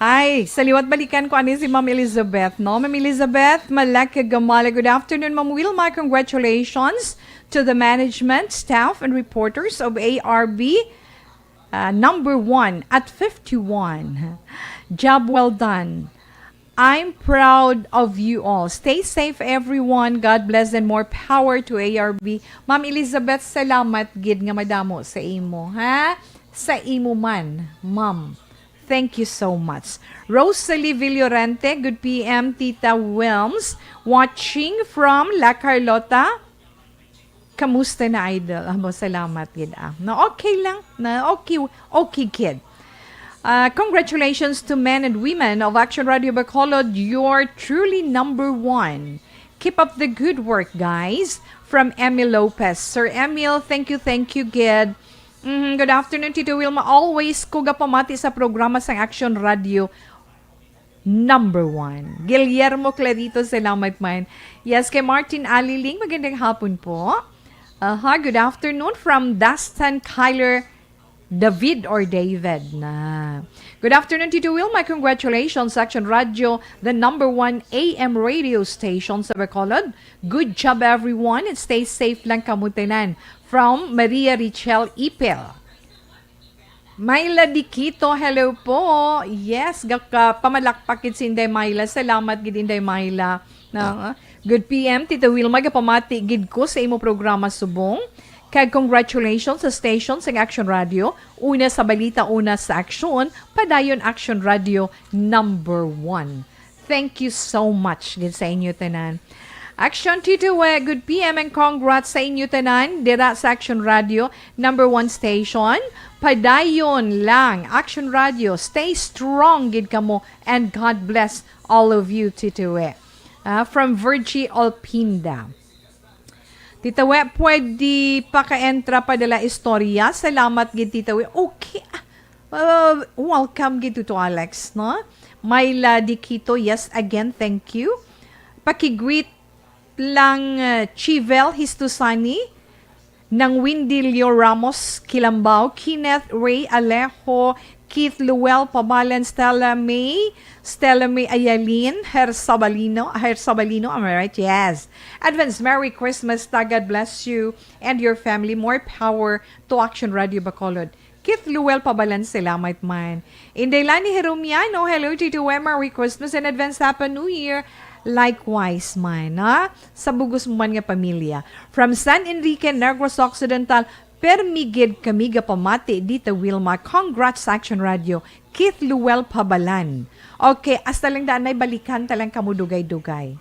Ay, sa liwat balikan ko ani si Ma'am Elizabeth, no? Ma'am Elizabeth, Malek Gamala, good afternoon, Ma'am Wilma. Congratulations to the management, staff, and reporters of A R B, uh, number one at fifty-one. Job well done. I'm proud of you all. Stay safe, everyone. God bless and more power to A R B. Ma'am Elizabeth, salamat gid nga madamo sa imo, ha? Sa imo man, ma'am. Thank you so much. Rosalie Villorente, good P M, Tita Wilms, watching from La Carlota. Kamusta na, idol? Amo, salamat gid, ah. Na okay lang. Na okay, okay, kid. Ah, congratulations to men and women of Action Radio Bacolod. You're truly number one. Keep up the good work, guys. From Emil Lopez. Sir Emil, thank you, thank you, gid. Mhm, good afternoon, Tito Wilma. Always ko gapamati sa programa sang Action Radio. Number one. Guillermo Clarito, salamat man. Yes, kay Martin Aliling, magandang hapon po. Aha, good afternoon from Dastan Kyler David or David na. Good afternoon, Tito Wilma. Congratulations, Action Radio, the number one A M radio station sa Bacolod. Good job, everyone, and stay safe lang kamo tanan. From Maria Richel Ipel. Myla Diquito, hello po. Yes, gaka pamalakpak gid si Inday Myla. Salamat gid, Inday Myla. Na, good P M, Tita Wilma, gapamati gid ko sa imo programa subong. Kag congratulations sa station sang Action Radio. Una sa balita, una sa aksyon, padayon Action Radio number one. Thank you so much gid sa inyo tanan. Action Tito We, good P M and congrats sa inyo tanan dira sa Action Radio, number one station. Padayon lang, Action Radio, stay strong gid kamo, and God bless all of you, Tito We. Ah, from Virgie Olpinda. Tita We, pwede paka-entra pa dala istorya. Salamat gid, Tita We. Okay. Ah, uh, welcome gid, Tito Alex, no? Myla Diquito, yes, again, thank you. Pakigreet lang, uh, Chivel Histusani, nang Windilio Ramos Kilambao, Kenneth Ray Alejo, Keith Luel Pabalan, Stella May, Stella May Ayalin, Her Sabalino, Her Sabalino, am I right? Yes. Advance Merry Christmas, ta God bless you and your family. More power to Action Radio Bacolod. Keith Luel Pabalan, salamat man. Inday Lani Herumiano, hello, Tito We, Merry Christmas and advance Happy New Year. Likewise man, ha? Sa bugos mo man nga pamilya. From San Enrique, Negros Occidental, permi gid kami gapamati dito, Wilma. Congrats sa Action Radio. Keith Luel Pabalan. Okay, hasta lang daan, nay balikan ta lang kamo dugay-dugay.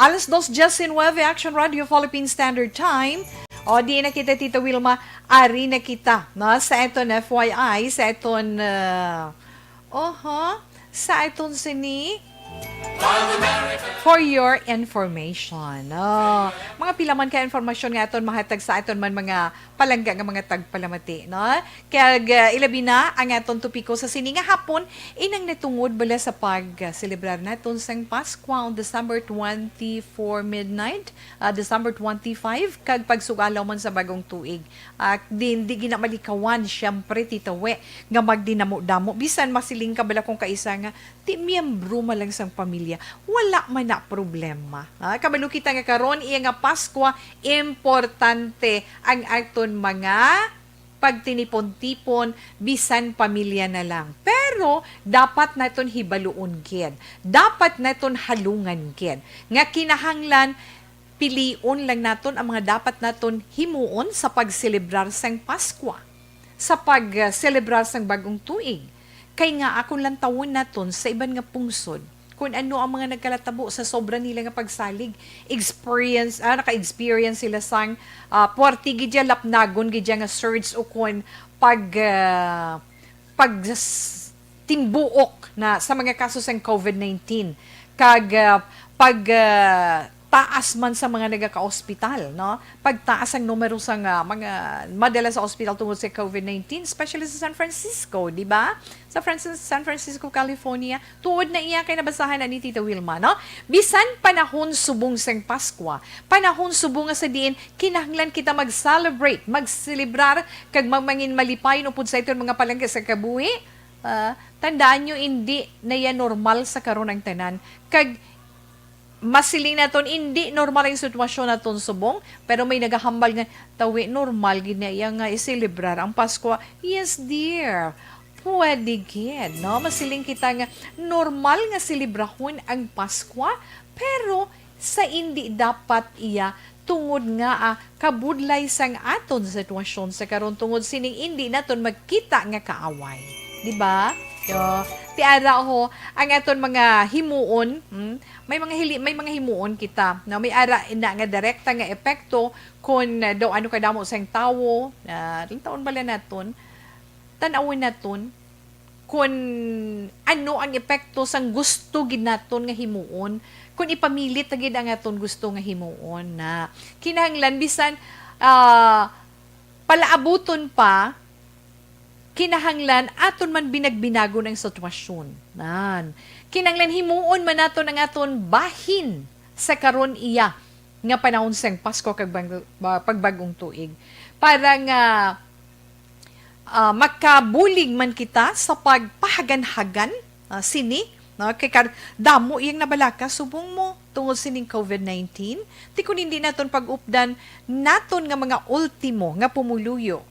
Alas dos diecinuebe, Action Radio Philippine Standard Time. O, di na kita, Tita Wilma, ari na kita, no? Sa eton F Y I, sa eton, ah, oho, sa eton sini, for your information, no? Mga pila man ka informasyon nga aton mahatag sa aton man mga palangga nga mga tagpalamati, no? Kag, ah, ilabi na ang aton topiko sa sini nga hapon, inang natungod bala sa pag-selebrar naton sang Paskwa on December twenty-four midnight, ah, December twenty-five, kag pagsugalaw man sa bagong tuig. Ah, di, di ginamalikawan, siyempre, Tita We, nga magdinamo-damo. Bisan masiling ka bala kung kaisa nga, ti miyembro man lang sang pamilya, wala man na problema. Ah, kabalo kita nga karon, iya nga Paskwa, importante ang aton mga pagtinipon-tipon, bisan pamilya na lang. Pero dapat naton hibaluon gid, dapat naton halungan gid, nga kinahanglan pilion lang naton ang mga dapat naton himuon sa pagselebrar sang Paskwa, sa pagselebrar sang Bag-ong Tuig. Kay nga, akon lantawon naton sa iban nga pungsod, kung ano ang mga nagkalatabo sa sobra nila nga pagsalig. Experience, ah, naka-experience sila sang, ah, puwerte gid ya, lapnagon gid ya nga surge, o kon pag, ah, pag s-, timbuok na sa mga kaso sang COVID nineteen. Kag, ah, pag, ah, taas man sa mga nagaka-ospital, no? Pagtaas ang numero sa nga mga madala sa ospital tungod sa COVID nineteen, especially sa San Francisco, di ba? Sa Francis-, San Francisco, California, tuod na iya kay nabasahan na ni Tita Wilma, no? Bisan panahon subong sang Paskwa, panahon subong nga sa diin kinahanglan kita mag-celebrate, magselebrar, kag magmangin malipayon upod sa iton mga palangga sa kabuhi. Ah, tandaan nyo, hindi na yan normal sa karon ang tanan. Kag masiling naton, hindi normal ang sitwasyon naton subong, pero may nagahambal nga, "Tawi, normal gid na iya nga iselebrar ang Pasko." Yes, dear. Pwede gid, no? Masiling kita nga normal nga selebrahon ang Paskwa, pero sa indi dapat iya, tungod nga, ah, kabudlay sang aton sitwasyon sa karon, tungod sining indi naton magkita nga kaaway. Di ba? So, ti ara ho, ang aton mga himuon, hmm? May mga hili-, may mga himuon kita, no? May ara na nga direkta nga epekto kon, ah, daw ano kadamo sang tawo, ah, taon bala naton, tan-awon naton kon ano ang epekto sang gusto gid naton nga himuon, kon ipamilit na gid ang aton gusto nga himuon na kinahanglan bisan, ah, palaabuton pa, kinahanglan aton man binagbinagon ang sitwasyon. Nan. Kinahanglan himuon man naton ang aton bahin sa karon iya nga panahon sang Pasko kag bag-, ba-, pagbag-ong tuig. Para nga, ah, makabulig man kita sa pagpahaganhagan, ah, sini, no? Kay kar-, damo iyang nabalaka subong mo tungod sining COVID nineteen. Ti kun hindi naton pag-updan naton nga mga ultimo nga pumuluyo,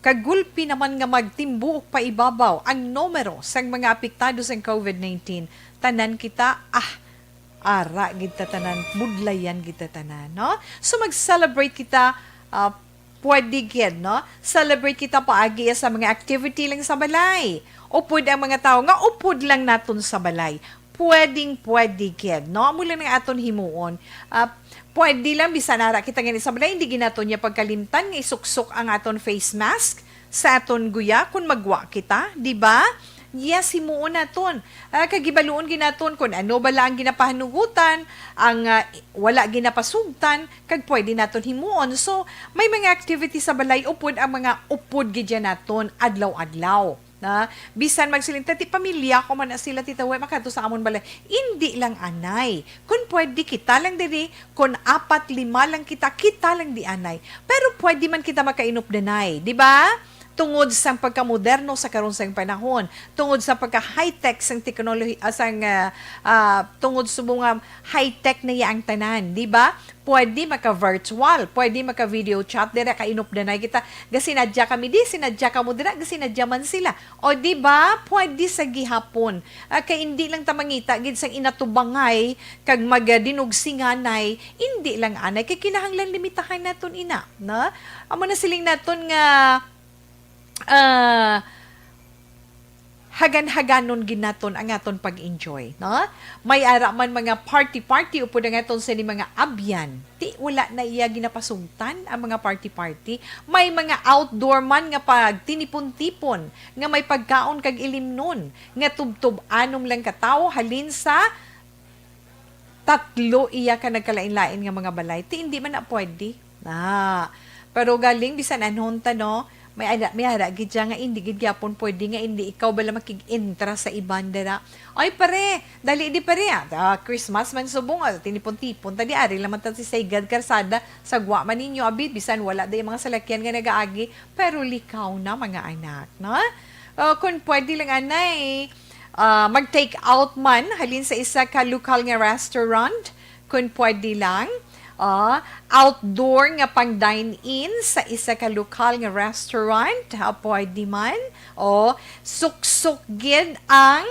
kagulpi naman nga magtimbuok pa ibabaw ang numero sang mga apektado sang COVID nineteen, tanan kita, ah, ara gid ta tanan, budlayan gid ta tanan, no? So, mag-celebrate kita, ah, pwede gid, no? Celebrate kita paagi sa mga activity lang sa balay. Upod ang mga tawo nga upod lang naton sa balay. Pwedeng pwede gid, no? Amo lang ang aton himuon. Ah, pwede lang, bisan ara kita gani sa balay, hindi gid naton niya pagkalimtan nga isuksok ang aton face mask sa aton guya kon magwa kita, di ba? Yes, himuon naton. Ah, kag hibaluon gid naton kon ano bala ang ginapahanugutan, ang, ah, wala ginapasugtan, kag pwede naton himuon. So, may mga activity sa balay upod ang mga upod gid yan naton adlaw-adlaw. Na, bisan magsiling ta, "Ti pamilya ko man na sila, Tita We, makadto sa amon balay." Indi lang anay. Kun pwede, kita lang diri. Kun apat, lima lang kita, kita lang di anay. Pero pwede man kita makainupdanay, di ba? Tungod sang pagkamoderno sa karon sang panahon, tungod sa pagka-high-tech sang teknolohi-, ah, sang, ah, ah, tungod subong nga high-tech na iya ang tanan, di ba? Pwede maka-virtual, pwede maka-video chat, dira kainupdanay kita. Gasinadya kami di, sinadya kamo dira, gasinadya man sila. O, di ba? Pwede sa gihapon. Ah, kay indi lang ta mangita gid sang inatubangay kag magadinugsinganay, indi lang anay. Kay kinahanglan limitahan naton ina, no? Amo na siling naton nga, ah, hagan-haganon gid naton ang aton pag-enjoy, no? May ara man mga party-party upod ang aton sini mga abyan. Ti wala na iya ginapasugtan ang mga party-party. May mga outdoor man nga pagtinipon-tipon nga may pagkaon kag ilimnon nga tubtob anom lang ka tawo halin sa tatlo iya ka nagkalain-lain nga mga balay. Ti hindi man na pwede. Ah, pero galing bisan anhon ta, no? May ara, may ara gid siya nga hindi gid gyapon pwede nga hindi ikaw bala makig-entra sa iban dira. Ay pare, dali di pare ah. Ah, Christmas man subong, ah, tinipon-tipon ta di ari lang man ta si Saygad Karsada sa gwa man ninyo abi bisan wala di mga salakyan nga nagaagi pero likaw na mga anak, no? Ah, kung pwede lang anay, ah, mag-take out man halin sa isa ka lokal nga restaurant, kung pwede lang. Ah, outdoor nga pang dine-in sa isa ka lokal nga restaurant, ah, pwede man. O, suksok gid ang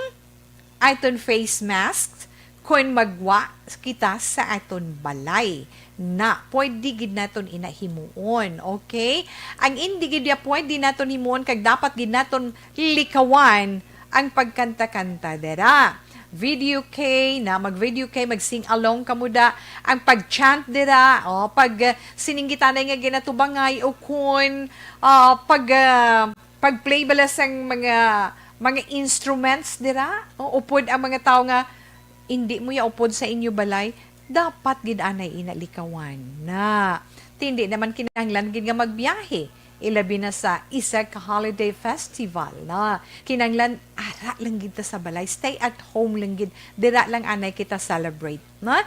aton face mask kon magwa kita sa aton balay. Na, pwede gid naton ina himuon, okay? Ang indi gid ya pwede naton himuon kag dapat gid naton likawan ang pagkanta-kanta dira. Video kay na, mag-video kay, mag-sing along kamo da, ang pag-chant dira, o, pag, ah, sininggitanay nga ginatubangay, o kun, ah, pag, ah, pag-play bala sang mga, mga instruments dira, o, upod ang mga tawo nga hindi mo ya upod sa inyo balay, dapat gid anay ina likawan na. Ti hindi naman kinahanglan gid nga magbiyahe, ilabi na sa isa ka holiday festival, no? Kinahanglan ara lang gid ta sa balay, stay at home lang gid, dira lang anay kita celebrate, no?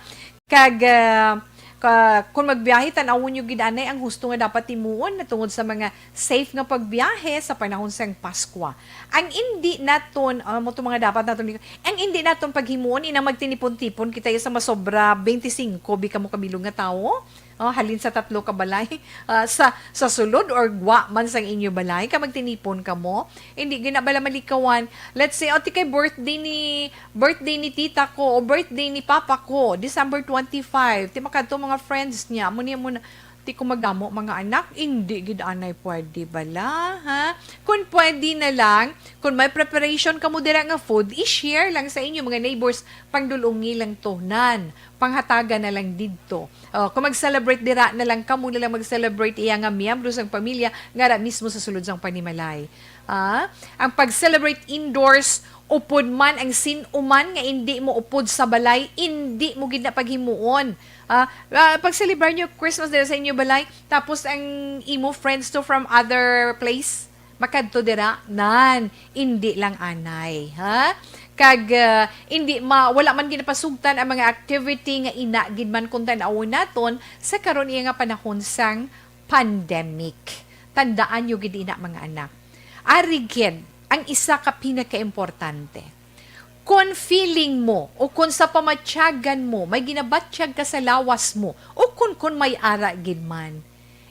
Kag, ah, ka, kung magbiyahe, tan-awon nyo gid anay ang husto nga dapat timuon na tungod sa mga safe nga pagbiyahe sa panahon sang Paskwa. Ang indi naton, ah, mo to mga dapat naton, ang indi naton paghimuon ina magtinipon-tipon kita sa masobra twenty-five bi kamo kabilog nga tawo. Oh, halin sa tatlo ka balay, ah, sa, sa sulod or gwa man sang inyo balay, ka magtinipon kamo, hindi gina bala malikawan. Let's say, o, ti kay birthday ni, birthday ni tita ko o birthday ni papa ko, December twenty-five. Ti makadto mga friends niya, amo niya muna, ti kung magdamo mga anak, hindi gid anay pwede bala, ha? Kung pwede na lang, kung may preparation kamo dira nga food, i-share lang sa inyo mga neighbors, pangdulungi lang to, nan, panghatagan na lang didto. Oh, kung mag-celebrate dira na lang kamo na lang mag-celebrate iya nga miyembro sang pamilya nga ara mismo sa sulod sang panimalay. Ah, ang pag-celebrate indoors, upod man ang sin-o man nga indi mo upod sa balay, indi mo gid na paghimuon. Ah, ah, pag-celebrar nyo Christmas dira sa inyo balay, tapos ang imo friends to from other place, makadto dira, nan, indi lang anay, ha? Kag, ah, indi ma, wala man ginapasugtan ang mga activity nga ina gid man kung tan-awon naton sa karon iya nga panahon sang pandemic. Tandaan nyo gid ina, mga anak. Ari gid ang isa ka pinakaimportante. Kon feeling mo o kon sa pamatyagan mo, may ginabatyag ka sa lawas mo, o kon, kon may ara gid man,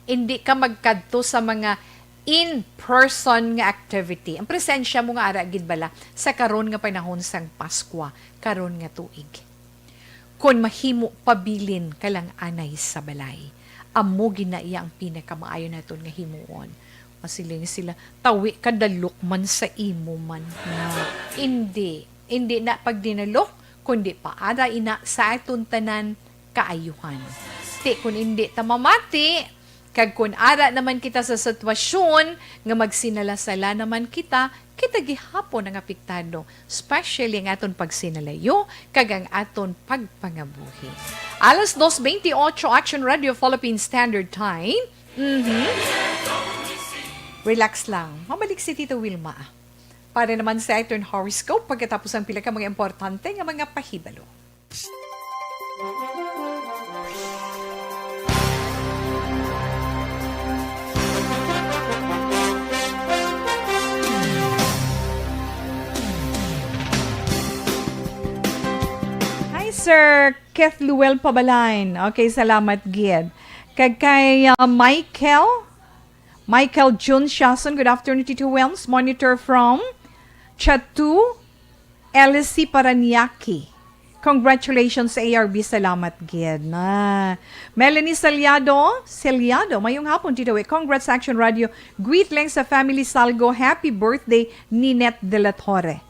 indi ka magkadto sa mga in-person nga activity. Ang presensya mo nga ara gid bala sa karon nga panahon sang Paskwa, karon nga tuig. Kon mahimo, pabilin ka lang anay sa balay. Amo gid na iya ang pinakamaayo naton nga himuon. Masiling sila, "Tawi ka, dalok man sa imo man." Na, indi, indi na pagdinalok, kundi paara ina sa aton tanan kaayuhan. Ti kun indi ta mamati, kag kun ara naman kita sa sitwasyon nga magsinala-sala naman kita, kita gihapon ang apektado, especially ang aton pagsinalayo kag ang aton pagpangabuhi. Alas dos veintiocho, Action Radio Philippine Standard Time. Mhm. Relax lang. Mabalik si Tito Wilma para naman sa aton horoscope pagkatapos ang pila ka mga importante nga mga pahibalo. Hi, Sir Kethluel Pabalain. Okay, salamat gid. Kag kay, uh, Michael, Michael Jun Siason, good afternoon, Tito Wilms. Monitor from Chatu, L C Paranaque. Congratulations sa A R B. Salamat gid na. Melanie Saliado, Saliado, mayong hapon, Tita Wi. Congrats, Action Radio. Greet lang sa family Salgo. Happy birthday, Ninette de la Torre.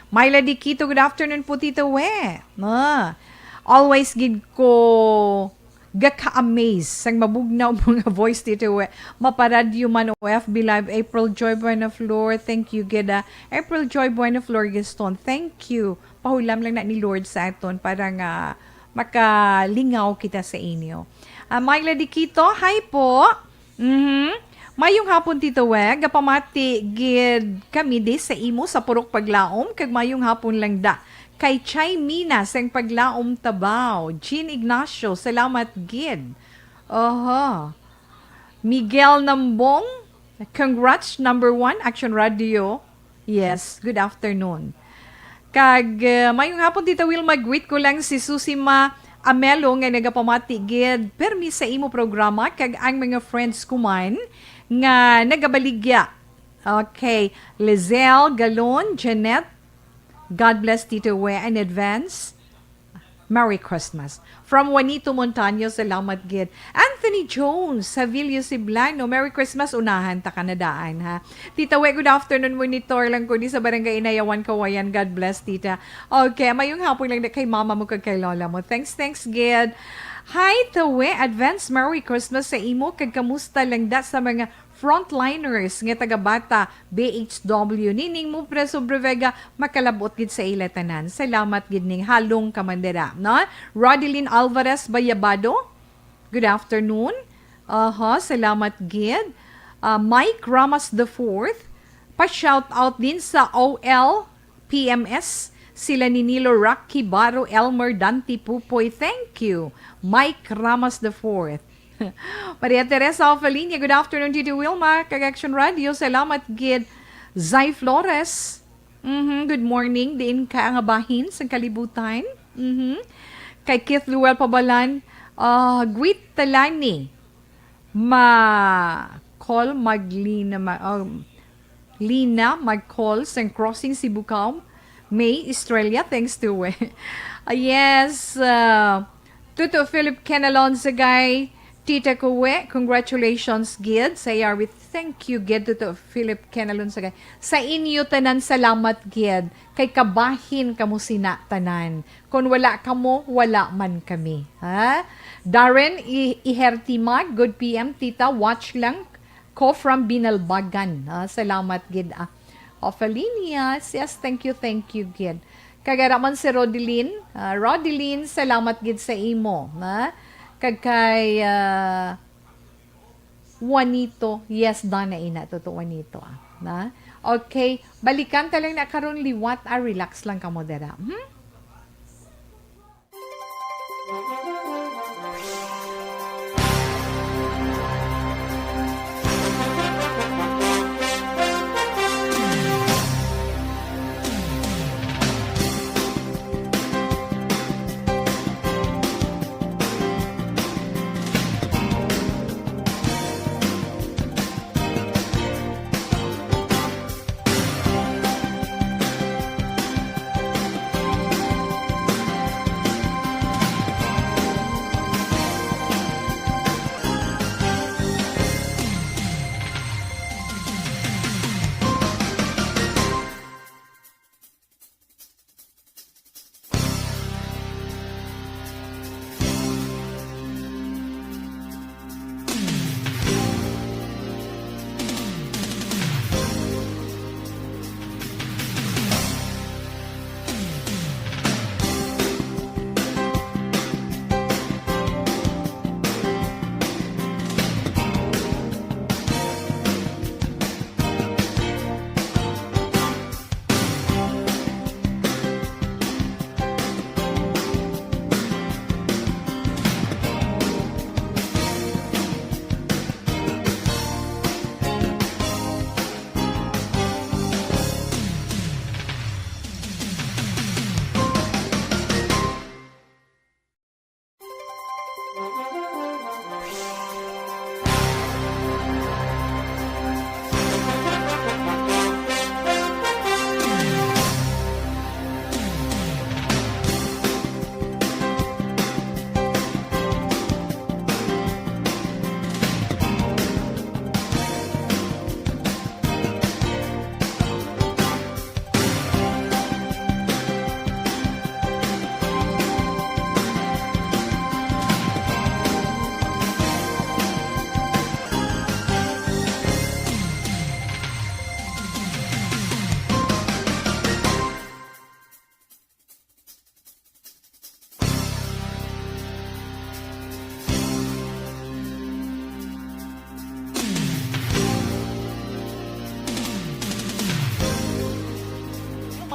Myla Diquito, good afternoon po, Tita Wi. Ah, always gid ko gaka-amaze sang mabugnaw mga voice, Tita Wi. Maparadyo man o F B Live, April Joy Buenaflor. Thank you gid, ah. April Joy Buenaflor Gaston. Thank you. Pahulam lang na ni Lord sa aton para nga makalingaw kita sa inyo. Ah, Myla Diquito, hi po. Mhm. Mayong hapon, Tito Weng. Gapamati gid kami di sa imo sa Purok Paglaom, kag mayong hapon lang da kay Chay Mina sang Paglaom, Tabaw. Jean Ignacio, salamat gid. Oho. Miguel Nambong, congrats, number one, Action Radio. Yes, good afternoon. Kag, uh, mayong hapon, Tita Wilma. Greet ko lang si Susima Amelo nga nagapamati gid permi sa imo programa kag ang mga friends ko man nga nagabaligya. Okay, Lizelle Galon, Jeanette, God bless, Tita Weng, in advance. Merry Christmas. From Juanito Montaño, salamat gid. Anthony Jones, Savilio Siblano, Merry Christmas. Unahan ta ka na daan, ha. Tita Weng, good afternoon. Monitor lang ko di sa Barangay Inayawan, Kawayan. God bless, Tita. Okay, mayong hapon lang na kay mama mo kag kay lola mo. Thanks, thanks gid. Hi, Tita Weng. Advance Merry Christmas sa imo kag kamusta lang da sa mga frontliners nga taga-Bata, B H W, nining mo, Preso Brevega, makalabot gid sa ila tanan. Salamat gid ning halong kamandera, no? Rodeline Alvarez Bayabado, good afternoon. Aha, salamat gid. Ah, Mike Ramas the fourth, pa-shout out din sa O L P M S, sila ni Nilo Rocky Baro, Elmer Dante Pupoy. Thank you, Mike Ramas the fourth. Maria Teresa Ofalinia, good afternoon, Tita Wilma, kag Action Radio. Salamat gid. Zay Flores, mhm, good morning. Diin ka nga bahin sang kalibutan? Mhm. Kay Keith Luel Pabalan, ah, greet Talani. Ma-call, maglina, ma-, um, Lina Magcol sang Crossing Sibukaw, May Estrella, thanks to, eh. Ah, yes, uh, Tuto Philip Kenalon Sagay, Tita Kuwe, congratulations gid sa A R B. Thank you gid, Tuto Philip Kenalon Sagay. Sa inyo tanan, salamat gid. Kay kabahin kamo sina tanan. Kon wala kamo, wala man kami. Ha? Darren I-, Ihertimag, good P M, Tita. Watch lang ko from Binalbagan. Ah, salamat gid, ah. Offelina, yes, thank you, thank you gid. Kag ara man si Rodeline. Ah, Rodeline, salamat gid sa imo, ha? Kag kay, ah, Juanito, yes, Donna ina, totoo, Juanito, ah. Na? Okay, balikan ta lang na karon liwat, ah, relax lang kamo dira. Hmm?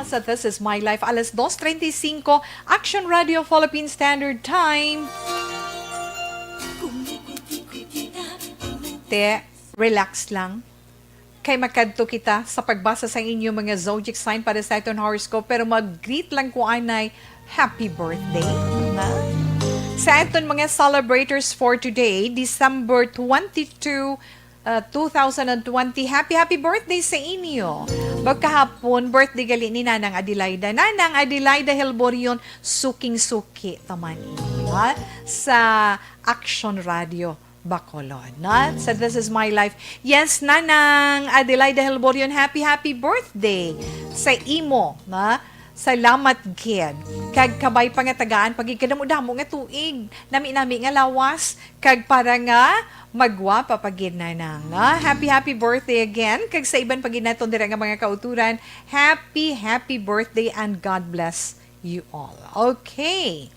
Sa This Is My Life, alas dos treinta y cinco, Action Radio Philippine Standard Time. Te, relax lang. Kay makadto kita sa pagbasa sa inyo mga zodiac sign para sa aton horoscope, pero mag-greet lang ko anay, happy birthday, na? Sa aton mga celebrators for today, December twenty-two, uh, two thousand and twenty, happy, happy birthday sa inyo. Magkahapon, birthday gali ni Nanang Adelaida. Nanang Adelaida Helborion, suking-suki taman ini, ha? Sa Action Radio Bacolod, na? Sa This Is My Life. Yes, Nanang Adelaida Helborion, happy, happy birthday sa imo, na? Salamat gid. Kag kabay pa nga tagaan pa gid kadamo-damo nga tuig, nami-nami nga lawas, kag para nga magwapa pa gid, Nanang, na? Happy, happy birthday again. Kag sa iban pa gid naton dira nga mga kauturan, happy, happy birthday and God bless you all. Okay.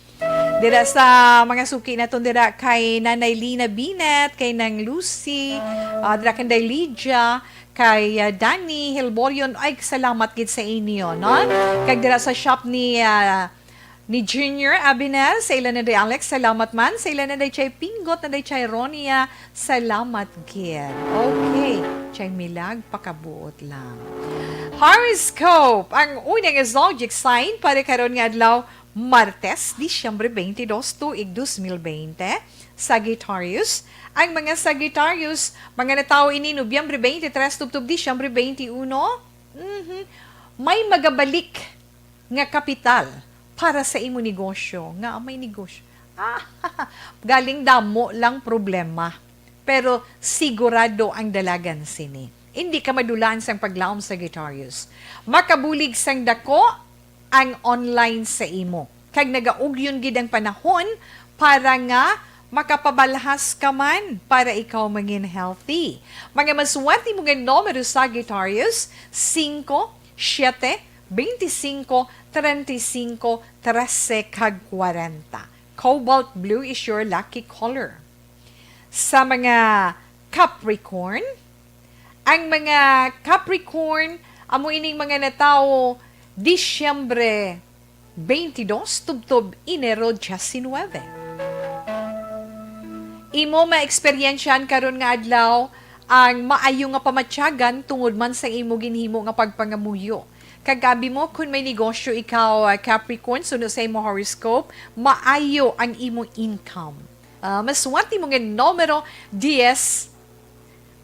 Dira sa mga suki naton dira kay Nanay Lina Binet, kay Nang Lucy, ah, dira kay Nanay Lydia, kay, ah, Danny Hilborion, ay, salamat gid sa inyo, no? Kag dira sa shop ni, ah, ni Junior Abinez, sa ila na Day Alex, salamat man. Sa ila na Day Chay Pingot, na Day Chay Ronia, salamat gid. Okay, Chay Milag, pakabuot lang. Horoscope, ang unang zodiac sign para karon nga adlaw, Martes, Disyembre twenty-two, tuig dos mil bente, Sagittarius. Ang mga Sagittarius, mga natawo ini Nobyembre twenty-three tubtob Disyembre twenty-one, mhm, may magabalik nga kapital para sa imo negosyo. Nga may negosyo. Ah, galing damo lang problema. Pero sigurado ang dalagan sini. Hindi ka madulaan sang paglaom, Sagittarius. Makabulig sang dako ang online sa imo. Kag nagaugyon gid ang panahon para nga makapabalhas ka man para ikaw mangin healthy. Mga maswerte mo nga numero, Sagittarius, singko, siyete, beintisinko, treinta y cinco, trese, kag kwarenta. Cobalt blue is your lucky color. Sa mga Capricorn, ang mga Capricorn, amo ining mga natawo Disyembre twenty-two tubtob Enero diecinuebe. Imo maeksperiensyahan karon nga adlaw ang maayo nga pamatyagan tungod man sa imo ginhimo nga pagpangamuyo. Kag abi mo, kun may negosyo ikaw, ah, Capricorn, suno sa imo horoscope, maayo ang imo income. Ah, maswerte mo nga numero, diyes,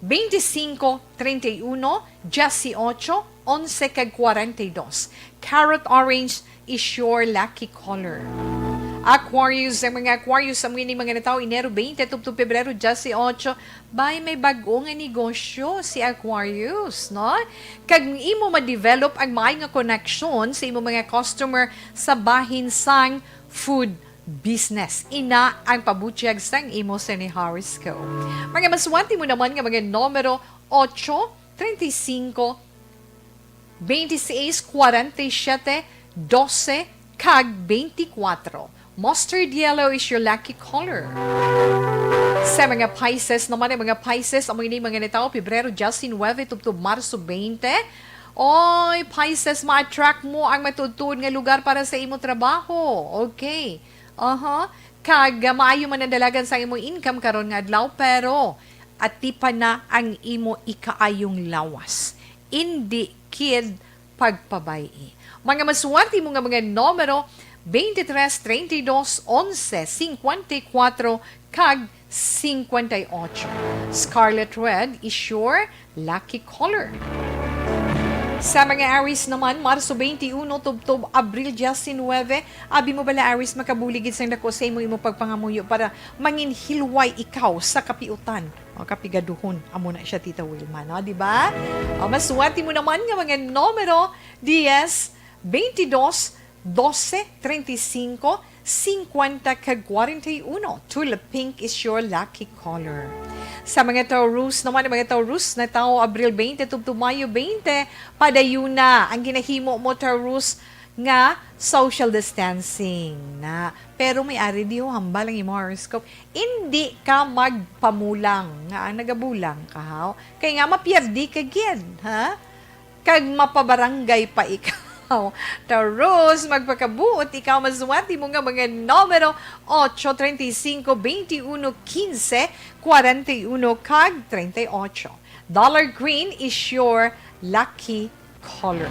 beintisinko, treinta y uno, dieciocho, onse, kag kwarenta y dos. Carrot orange is your lucky color. Aquarius, ang mga Aquarius, amo ini mga natawo Enero twenty tubtob Pebrero dieciocho, bay, may bag-o nga negosyo si Aquarius, no? Kag imo ma-develop ang maayo nga connection sa imo mga customer sa bahin sang food business. Ina ang pabutyag sang imo sini horoscope. Mga maswerte mo naman nga mga numero, ocho, treinta y cinco, veintiséis, cuarenta y siete, doce, kag veinticuatro. Mustard yellow is your lucky color. Sa mga Pisces naman, ang mga Pisces, amo ini mga natawo Pebrero diecinuebe tubtob Marso twenty. Oy, Pisces, ma-attract mo ang matuod-tuod nga lugar para sa imo trabaho. Okay. Aha. Kag, ah, maayo man ang dalagan sa imo income karon nga adlaw, pero atipan na ang imo ikaayong lawas. Indi kid pagpabay-i. Mga maswerte mo nga mga numero, twenty-three, treinta y dos, onse, cincuenta y cuatro, kag cincuenta y ocho. Scarlet red is your lucky color. Sa mga Aries naman, Marso twenty-uno tubtob Abril diecinuebe, abi mo bala, Aries, makabulig gid sang dako sa imo, imo pagpangamuyo para manginhilway ikaw sa kapiutan o kapigaduhon. Amo na siya, Tita Wilma, no? Di ba? O, maswerte mo naman nga mga numero, dies, twenty-dos, doce, treinta y cinco, cincuenta, kag cuarenta y uno. Tulip pink is your lucky color. Sa mga Taurus naman, ang mga Taurus natawo Abril twenty tubtob Mayo twenty, padayuna ang ginahimo mo, Taurus, nga social distancing na. Pero may ari di ho, hambal ang imo horoscope. Indi ka magpamulang nga ang nagabulang ka, ha? Kay nga mapiyerdi ka gid, ha? Kag mapabarangay pa ikaw. Tarus, magpakabuot ikaw, maswerte mo nga mga numero: ocho, treinta y cinco, veintiuno, quince, cuarenta y uno, kag treinta y ocho. Dollar green is your lucky color.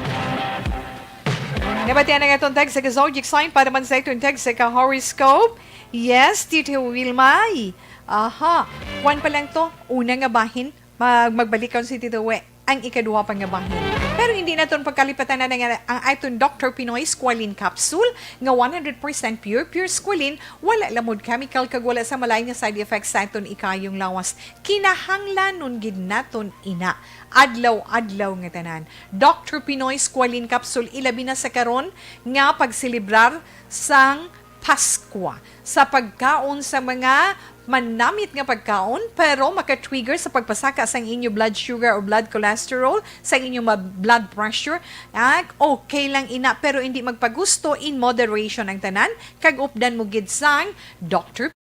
Nabatian ang atong tag sa ka zodiac sign para man sa atong tag sa ka horoscope. Yes, Tito Wilmay. Aha. Kwan pa lang to. Una nga bahin, mag magbalik ka si Tito We. Ang ikaduha pa nga bahin. Pero hindi naton pagkalipatan na nga ang aton Doctor Pinoy Squalene Capsule nga one hundred percent pure, pure squalene, wala lamod chemical kag wala sa malain nga side effects sa aton ikayong lawas. Kinahanglanon gid naton ina, adlaw-adlaw nga tanan. Doctor Pinoy Squalene Capsule, ilabi na sa karon nga pagselebrar sang Paskwa, sa pagkaon sa mga manamit nga pagkaon, pero maka-trigger sa pagpasaka sang inyo blood sugar o blood cholesterol, sa inyo ma-, blood pressure. Ah, okay lang ina, pero hindi magpagusto, in moderation ang tanan, kag updan mo gid sang Doctor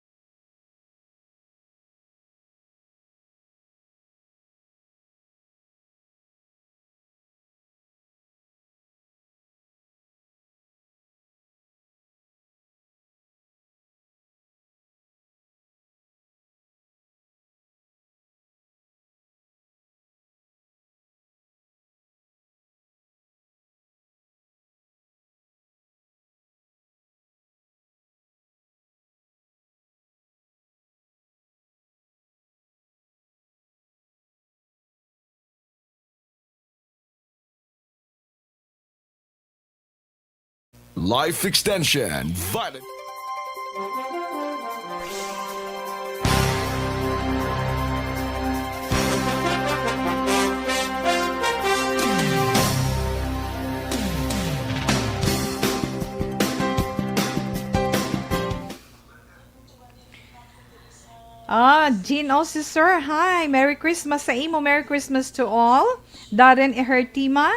Life Extension, Vitamin Ah, Jean Osiser, hi. Merry Christmas sa imo. Merry Christmas to all. Darren Ehertima,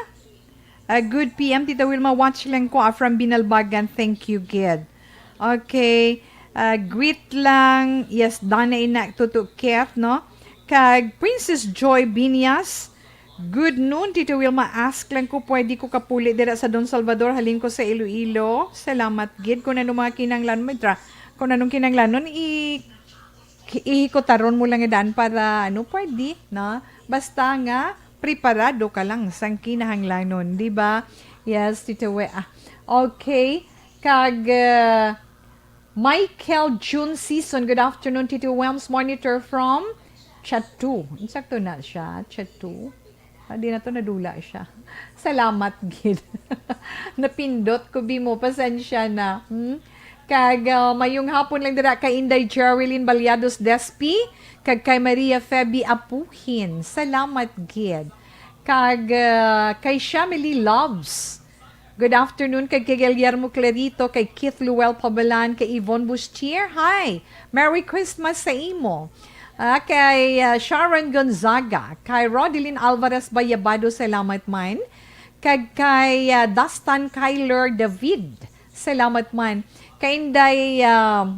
ah, good P M, Tita Wilma. Watch lang ko, ah, from Binalbagan. Thank you, gid. Okay. Ah, greet lang. Yes, Dana Ina Tuto Kef, no? Kag Princess Joy Binyas, good noon, Tita Wilma. Ask lang ko, pwede ko kapuli dira sa Don Salvador, halin ko sa Iloilo. Salamat gid. Kung ano mga kinahanglan mo, tra-, kung anong kinahanglanon, i-, ihikotaron mo lang daan para, ano, pwede, no? Basta nga, preparado ka lang sang kinahanglanon, di ba? Yes, Tita We. Ah, okay. Kag, uh, Michael June Season, good afternoon, Tito Wems, monitor from Chatu. Insakto na siya, Chatu. Ah, di na to nadula siya. Salamat gid. Napindot ko, bi mo, pasensya na. Hmm? Kag, ah, mayong hapon lang dira kay Inday Jerilyn Baliados Despi, kag kay Maria Feby Apuhin. Salamat gid. Kag, ah, kay Shamily Loves. Good afternoon kay, kay Guillermo Clarito, kay Keith Luel Pabalan, kay Yvonne Bustier. Hi! Merry Christmas sa imo. Ah, kay, ah, Sharon Gonzaga, kay Rodeline Alvarez Bayabado, salamat man. Kag kay, ah, Dastan Kyler David, salamat man. Kay Inday, ah,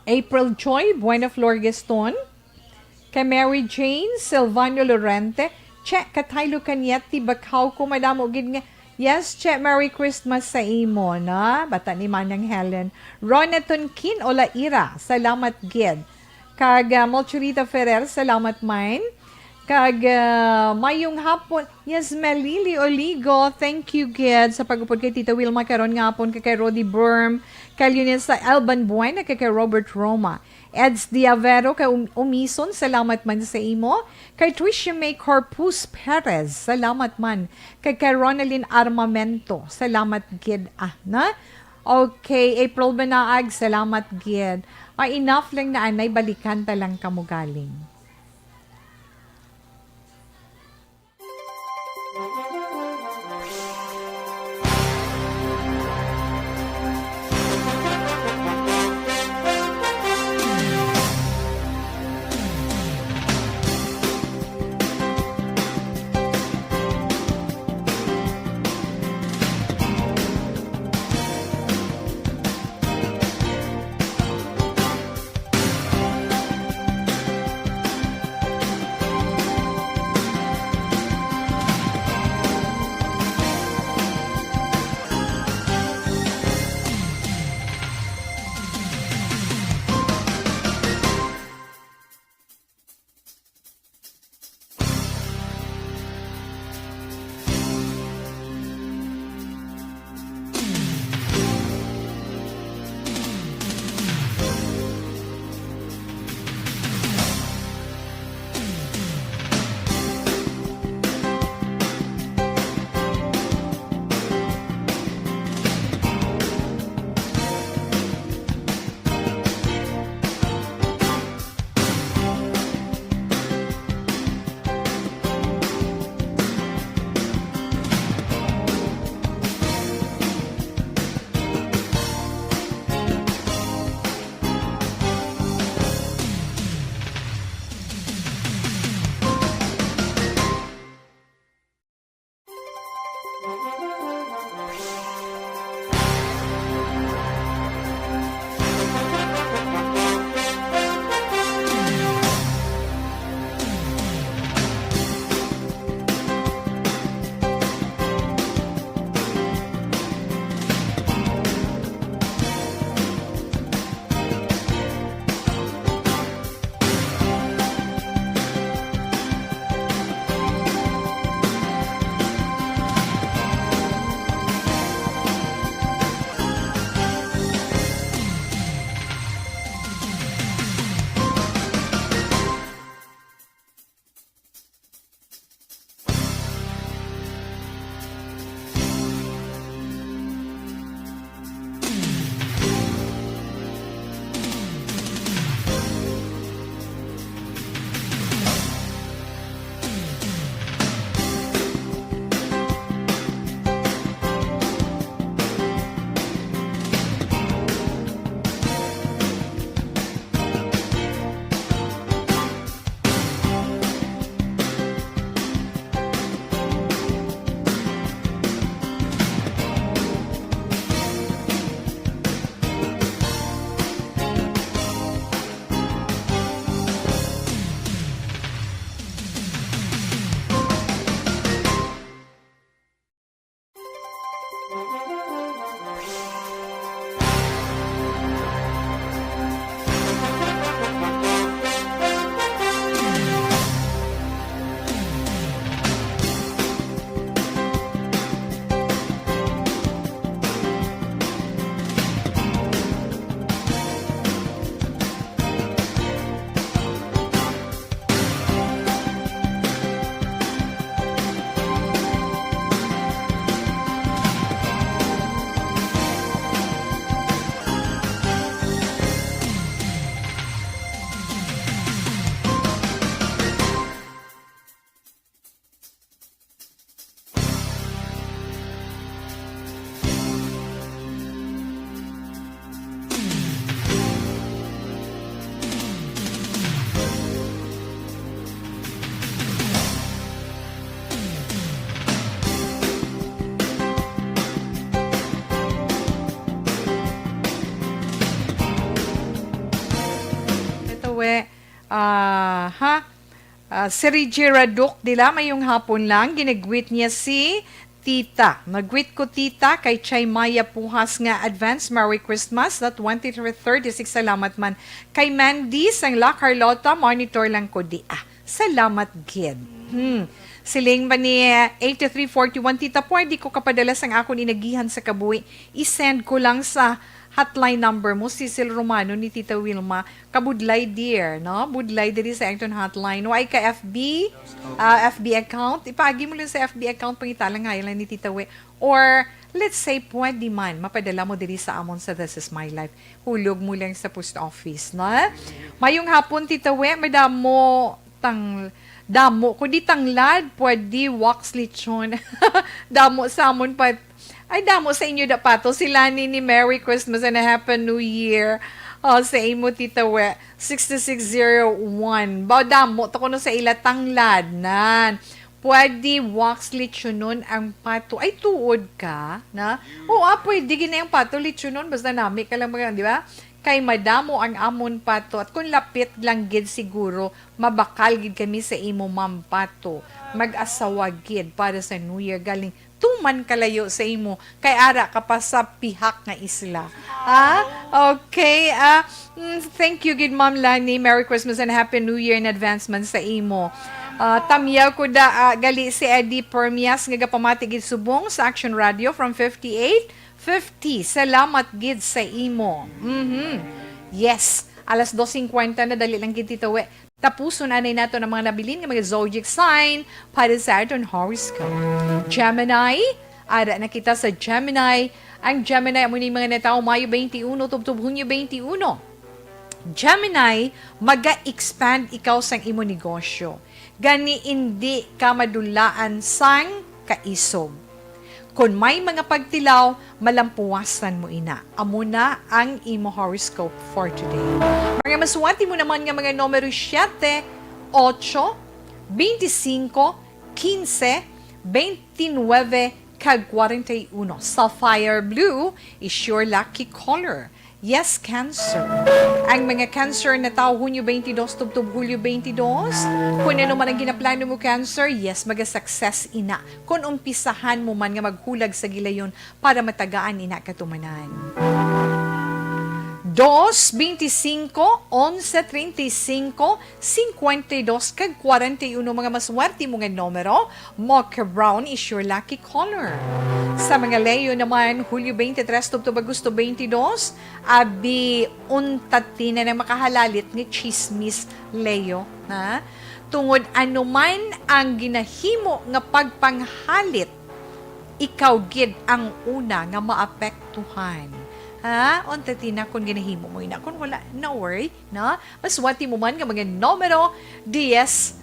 April Joy, Buena Flor Gaston. Kay Mary Jane Silvano Lorente, Che, kataylo kaniya, ti bakaw ko, madamo gid nga. Yes, Che, Merry Christmas sa imo, na? Bata ni Manang Helen. Ronaton Kin Olaira, salamat gid. Kag, ah, Molchurita Ferrer, salamat man. Kag, ah, mayong hapon. Yes, Melili Oligo, thank you gid sa pag-upod kay Tita Wilma karon nga hapon, kay, kay Rodi Burm, kay Leonesa Elban Buena, kay, kay Robert Roma. Eds Diavero, kay Um-, Umison, salamat man sa imo. Kay Tricia May Corpus Perez, salamat man. Kay, kay Ronaldin Armamento, salamat gid, ah, na? Okay, April Banaag, salamat gid. Ah, enough lang na anay, balikan ta lang kamo galing. Ah, ha? Ah, si Reggie Raduc, dila, mayong hapon lang. Ginagwit niya si Tita. Nagwit ko, Tita, kay Chay Maya Puhas nga advance Merry Christmas na twenty thirty-six. Salamat man. Kay Mandy sang La Carlota, monitor lang ko di. Ah, salamat gid. Hmm. Siling ba ni, eh, eighty-three forty-one, "Tita, pwede ko kapadala sang akon inagihan sa kabuhi? I-send ko lang sa hotline number mo, Cecil Romano ni Tita Wilma." Kabudlay, dear, no? Budlay diri sa Acton Hotline. Way ka F B, ah, F B account? Ipaagi mo lang sa F B account, pangitalang ngayon lang ni Tita We. Or, let's say, pwede man, mapadala mo diri sa amon sa This Is My Life. Hulog mo lang sa post office, no? Mayong hapon, Tita We. Madamo tang, damo, kundi tanglad, pwede wax lechon. Damo sa amon pa. Ay, damo sa inyo da, Pato. Sila ni, ni Merry Christmas and a Happy New Year. Oh, sa imo, Tita We, six six zero one. Ba, damo to kuno sa ila tanglad, nan. Pwede wax lechonon ang pato. Ay, tuod ka, na? Oo, ah, pwede gid na yung pato lechonon. Basta nami ka lang mga, di ba? Kay madamo ang amon pato. At kung lapit lang gid siguro, mabakal gid kami sa imo, Ma'am Pato. Mag-asawa gid para sa New Year. Galing tuman kalayo sa imo. Kay ara ka pa sa pihak nga isla. Ah, okay. Ah, mm, thank you gid, Ma'am Lani. Merry Christmas and Happy New Year in advance man sa imo. Ah, tamyaw ko da, ah, gali si Eddie Permias nga gapamati gid subong sa Action Radio from fifty-eight fifty. Salamat gid sa imo. Mhm. Yes. Alas dos cincuenta na, dali lang gid, Tita We. Tapuson anay nato ang mga nabilin nga mga zodiac sign para sa aton horoscope. Gemini, ara na kita sa Gemini. Ang Gemini amo ni mga natawo Mayo twenty-one tubtob Hunyo twenty-one. Gemini, maga-expand ikaw sang imo negosyo. Gani, indi ka madulaan sang kaisog. Kon may mga pagtilaw, malampuwasan mo ina. Amo na ang imo horoscope for today. Mga maswati mo naman nga mga numero siete, ocho, veinticinco, quince, veintinueve, kag forty-one. Sapphire blue is your lucky color. Yes, Cancer. Ang mga Cancer na tawo Hunyo twenty-two tubtob Hulyo twenty-two, kung ano man ang ginaplano mo, Cancer, yes, maga-success ina. Kung umpisahan mo man nga maghulag sa gilayon para matagaan ina katumanan. Dos, veinticinco, once, treinta y cinco, cincuenta y dos, kag forty-one, mga maswerte mo nga numero, mocha brown is your lucky color. Sa mga Leo naman, Hulyo twenty-three tubtob Agosto twenty-two, abi, untat na ang makahalalit nga chismis, Leo, ha? Tungod anuman ang ginahimo nga pagpanghalit, ikaw gid ang una nga maapektuhan. Ha? Untat na kung ginahimo mo ina. Kung wala, no worry, no? Maswerte mo man nga mga numero, dies,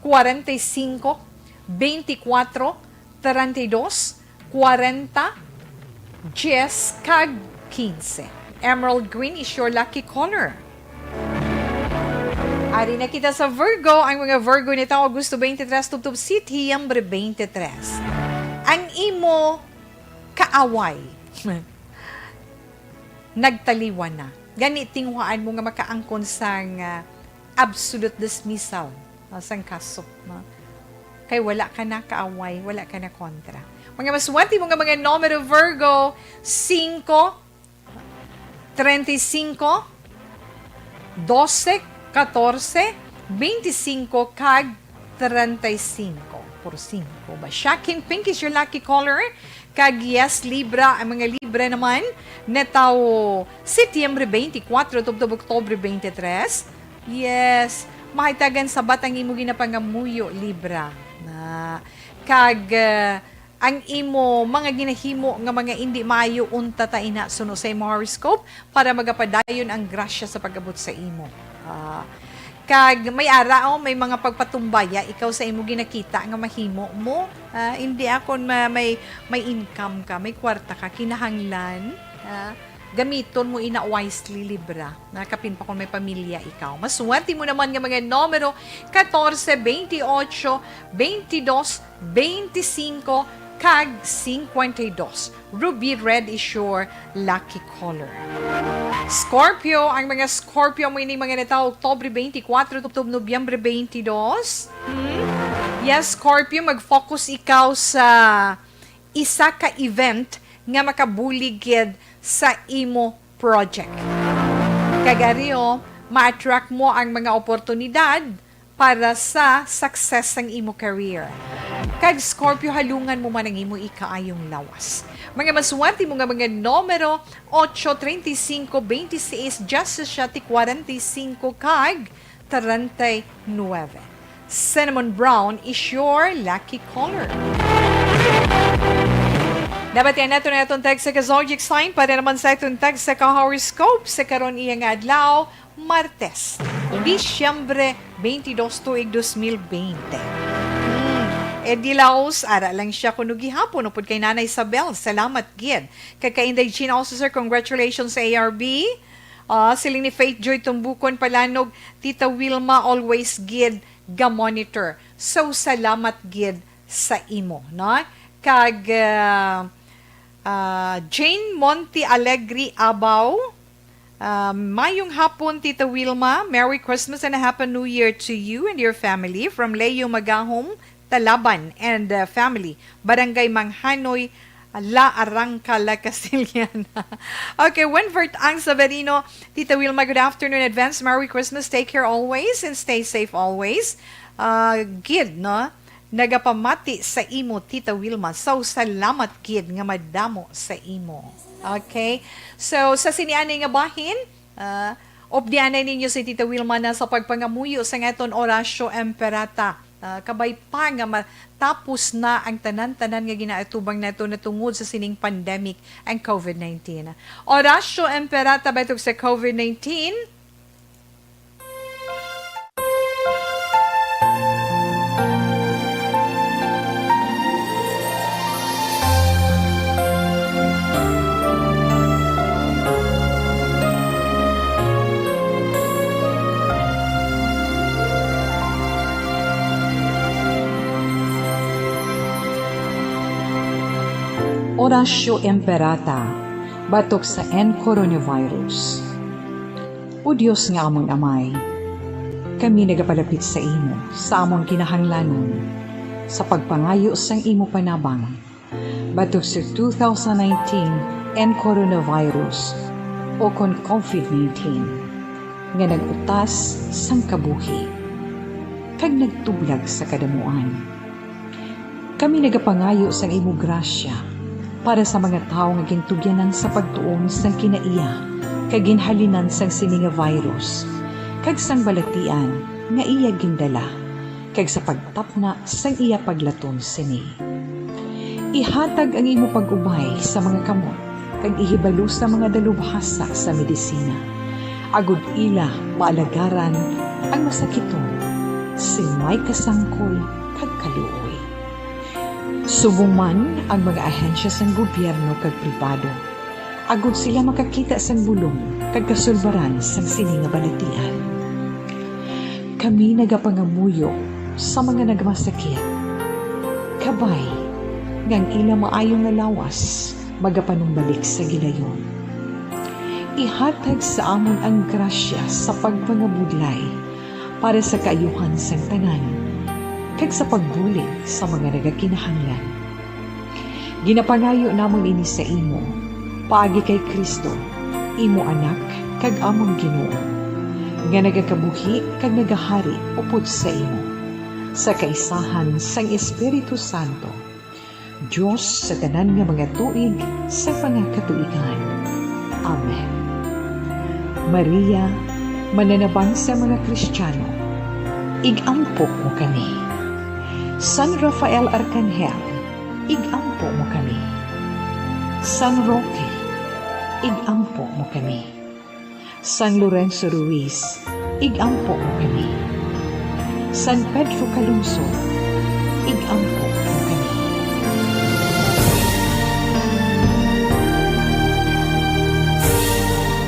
forty-five, twenty-four, treinta y dos, cuarenta, dies, kag quince. Emerald green is your lucky color. Ari na kita sa Virgo. Ang mga Virgo nitong Agosto twenty-three tubtob Setyembre twenty-three. Ang imo kaaway nagtaliwan na. Gani, tinguhaan mo nga makaangkon sang, ah, absolute dismissal, ah, sang kaso, no? Kay wala ka na kaaway, wala ka na kontra. Mga maswerte mo nga mga numero, Virgo, cinco, treinta y cinco, doce, catorce, veinticinco, kag treinta y cinco. Puro cinco ba? Shocking pink is your lucky color. Kag yes, Libra, ang mga Libra naman, natawo Setyembre twenty-four tubtob Oktubre twenty-three. Yes, mahitagan sabat ang imo ginapangamuyo, Libra. Na, kag, ah, ang imo mga ginahimo nga mga indi maayo, untat na ina suno sa imo horoscope para magapadayon ang grasya sa pag-abot sa imo. Ah, kag may ara, oh, may mga pagpatumbaya ikaw sa imo ginakita nga mahimo mo. Ah, hindi akon ma-, may, may income ka, may kwarta ka, kinahanglan, ah, gamiton mo ina wisely, Libra. Na kapin pa kung may pamilya ikaw. Maswerte mo naman nga mga numero, catorce, veintiocho, veintidós, veinticinco, kag cincuenta y dos. Ruby red is your lucky color. Scorpio, ang mga Scorpio mo ini mga natawo Oktubre twenty-four tubtob Nobyembre twenty-two. Hmm? Yes, Scorpio, mag-focus ikaw sa isa ka event nga makabulig gid sa imo project. Kag ari, o, ma-attract mo ang mga oportunidad para sa success sang imo career. Kag Scorpio, halungan mo man ang imo ikaayong lawas. Mga maswerte mo nga mga numero, ocho, treinta y cinco, veintiséis, diecisiete, cuarenta y cinco, kag treinta y nueve. Cinnamon brown is your lucky color. Nabatian nato na atong tagsa ka zodiac sign para naman sa atong tagsa ka horoscope sa karon iya nga adlaw, Martes, Disyembre twenty-two, tuig dos mil bente. Hmm, eh, di laos, ara lang siya kuno gihapon, upod kay Nanay Isabel, salamat gid. Kay kay Inday Jean also, sir, congratulations sa A R B. Ah, siling ni Faith Joy Tumbukon Palanog, Tita Wilma, always gid ga-monitor. So, salamat gid sa imo, no? Kag, ah, ah, Jane Monte Alegre Abaw, ah, mayong hapon, Tita Wilma. Merry Christmas and a Happy New Year to you and your family. From Leo Magahom, Talaban and, uh, family, Barangay Manghanoy, La Arangka, La Castellana. Okay, Winford Ang Severino, Tita Wilma, good afternoon, advance Merry Christmas, take care always and stay safe always. Uh, gid, no? Nagapamati sa imo, Tita Wilma. So, salamat gid nga madamo sa imo. Okay? So, sa sini anay nga bahin, ah, updianay ninyo si Tita Wilma na sa pagpangamuyo sa aton Oratio Imperata. Ah, kabay pa nga matapos na ang tanan-tanan nga ginaatubang nato natungod sa sining pandemic ang covid nineteen. Oratio Imperata batok sa covid nineteen. Oratio Imperata batok sa N coronavirus. O Dios nga amon Amay, kami nagapalapit sa imo sa amon kinahanglanon sa pagpangayo sang imo panabang batok sa two thousand nineteen N coronavirus, o kon covid nineteen, nga nag-utas sang kabuhi kag nagtublag sa kadamuan. Kami nagapangayo sang imo grasya para sa mga tawo nga gintugyanan sa pagtuon sang kinaiya kag ginhalinan sang sini nga virus kag sang balatian nga iya gindala, kag sa pagtapna sang iya paglaton sini. Ihatag ang imo pag-ubay sa mga kamot kag ihibalo sa mga dalubhasa sa medisina, agod ila maalagaran ang masakiton sing may kasangkol kag kaluoy. Subong man ang mga ahensya sang gobyerno kag pribado, agod sila makakita sang bulong kag kasulbaran sang sini nga balatian. Kami nagapangamuyo sa mga nagamasakit, kabay nga ang ila maayo nga lawas magapanumbalik sa gilayon. Ihatag sa amon ang grasya sa pagpangabudlay para sa kaayuhan sang tanan, kag sa pagbulig sa mga nagakinahanglan. Ginapangayo namon ini sa imo, paagi kay Cristo, imo Anak kag amon Ginoo, nga nagakabuhi kag nagahari upod sa imo, sa kaisahan sang Espiritu Santo, Dios sa tanan nga mga tuig sa mga katuigan. Amen. Maria, mananabang sa mga Kristiyano, ig-ampo mo kami. San Rafael Arkanghel, ig-ampo mo kami. San Roque, ig-ampo mo kami. San Lorenzo Ruiz, ig-ampo mo kami. San Pedro Calungsod, ig-ampo mo kami.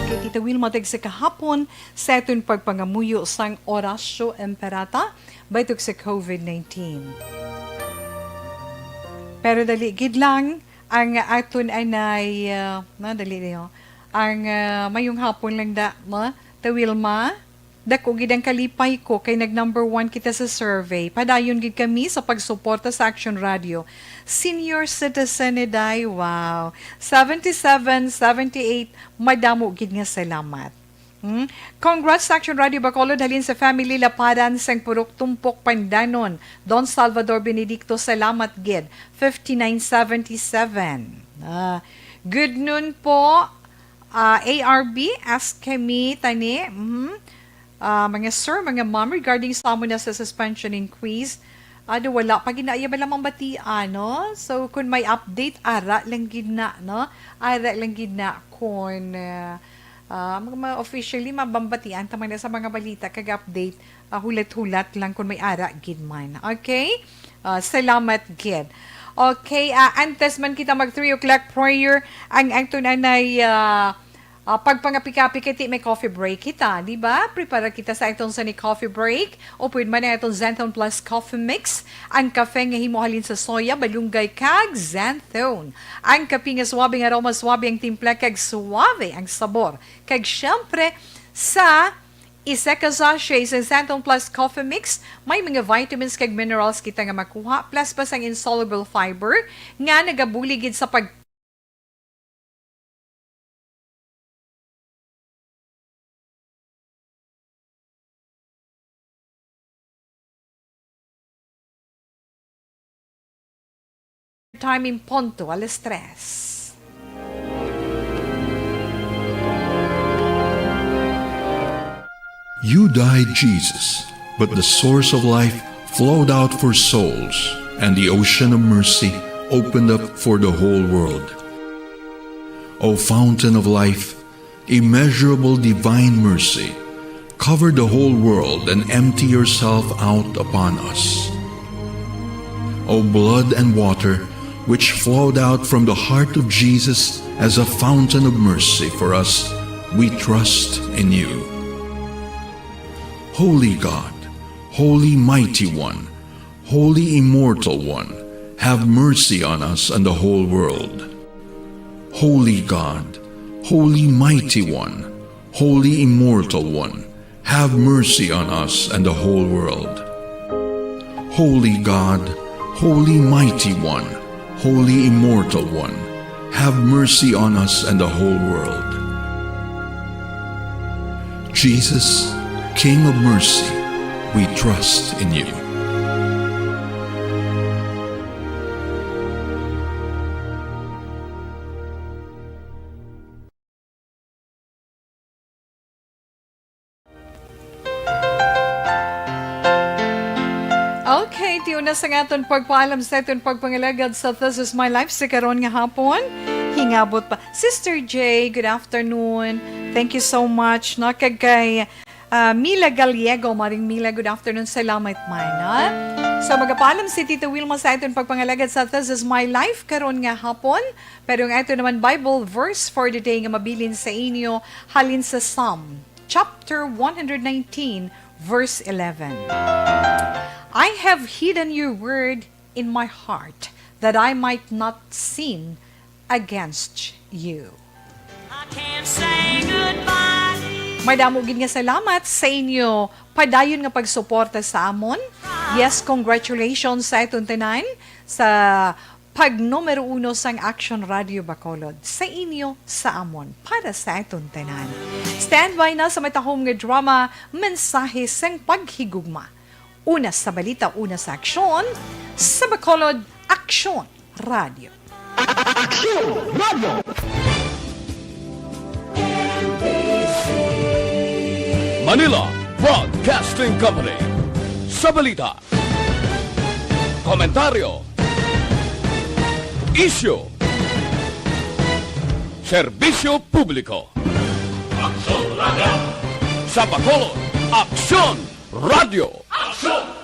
Kay Tita Wilma, tagsa ka hapon sa aton pagpangamuyo sang Oratio Imperata batok sa covid nineteen. Pero dali gid lang ang aton anay, ah, na, dali niyo. Ang, ah, mayong hapon lang da, no? Te Wilma, dako gid ang kalipay ko kay nag number one kita sa survey. Padayon gid kami sa pagsuporta sa Action Radio. Senior citizen ni Day, wow. Seventy-seven, seventy-eight, madamo gid nga salamat. Hmm? Congrats sa Action Radio Bacolod, halin sa family Lapadan sang Purok Tumpok, Pandanon. Don Salvador Benedicto, salamat gid. Fifty-nine seventy-seven. Ah, good noon po, ah, A R B, ask kami tani. Mhm. Ah, mga sir, mga ma'am, regarding sa amo na sa suspension inquiry, ado, wala pa gid na iya ba lamang batian, no? So, kung may update, ara lang gid na, no? Ara lang gid na kung, ah, ah, mag-, ma-, officially, mabambatian ta man na sa mga balita kag update, ah, hulat-hulat lang kung may ara gid man. Okay? Ah, salamat gid. Okay, ah, antes man kita mag three o'clock prayer, ang, ang tunanay, ah, ah, pagpangapi-kapi kay ti may coffee break kita, di ba? Prepara kita sa itong sa ni coffee break, o pwede man ang itong Xanthone Plus Coffee Mix, ang kape nga himo halin sa soya, balunggay, kag xanthone. Ang kape nga suabe nga aroma, suabe ang timpla, kag suabe ang sabor. Kag syempre, sa isa ka sachet sa Xanthone Plus Coffee Mix, may mga vitamins kag minerals kita nga makuha, plus pa sang insoluble fiber nga nagabulig gid sa pag- Time in Ponto, alas tres. You died, Jesus, but the source of life flowed out for souls, and the ocean of mercy opened up for the whole world. O fountain of life, immeasurable divine mercy, cover the whole world and empty yourself out upon us. O blood and water, which flowed out from the heart of Jesus as a fountain of mercy for us, we trust in you. Holy God, Holy Mighty One, Holy Immortal One, have mercy on us and the whole world. Holy God, Holy Mighty One, Holy Immortal One, have mercy on us and the whole world. Holy God, Holy Mighty One, Holy Immortal One, have mercy on us and the whole world. Jesus, King of mercy, we trust in you. Okay, ti una sa aton pagpaalam sa aton pagpangalagad sa This Is My Life sa karon nga hapon. Hingabot pa. Sister J, good afternoon. Thank you so much, no? Kag kay, ah, Mila Gallego, Maring Mila, good afternoon. Salamat man, no? So, magapaalam si Tito Wilma sa aton pagpangalagad sa This Is My Life karon nga hapon. Pero ang ato naman Bible verse for the day nga mabilin sa inyo halin sa Psalm chapter one hundred nineteen, verse eleven. "I have hidden your word in my heart, that I might not sin against you." I can't say goodbye. Madamo gid nga salamat sa inyo padayon nga pagsuporta sa amon. Yes, congratulations sa aton tanan sa pag numero uno sang Action Radio Bacolod, sa inyo, sa amon, para sa aton tanan. Standby na sa matahom nga drama, Mensahe sang Paghigugma. Una sa balita, una sa aksyon, sa Bacolod, Aksyon Radio. Aksyon Radio! Manila Broadcasting Company. Sa balita, komentaryo, isyu, serbisyo publiko. Aksyon Radio! Sa Bacolod, Aksyon Radio! Aksyon!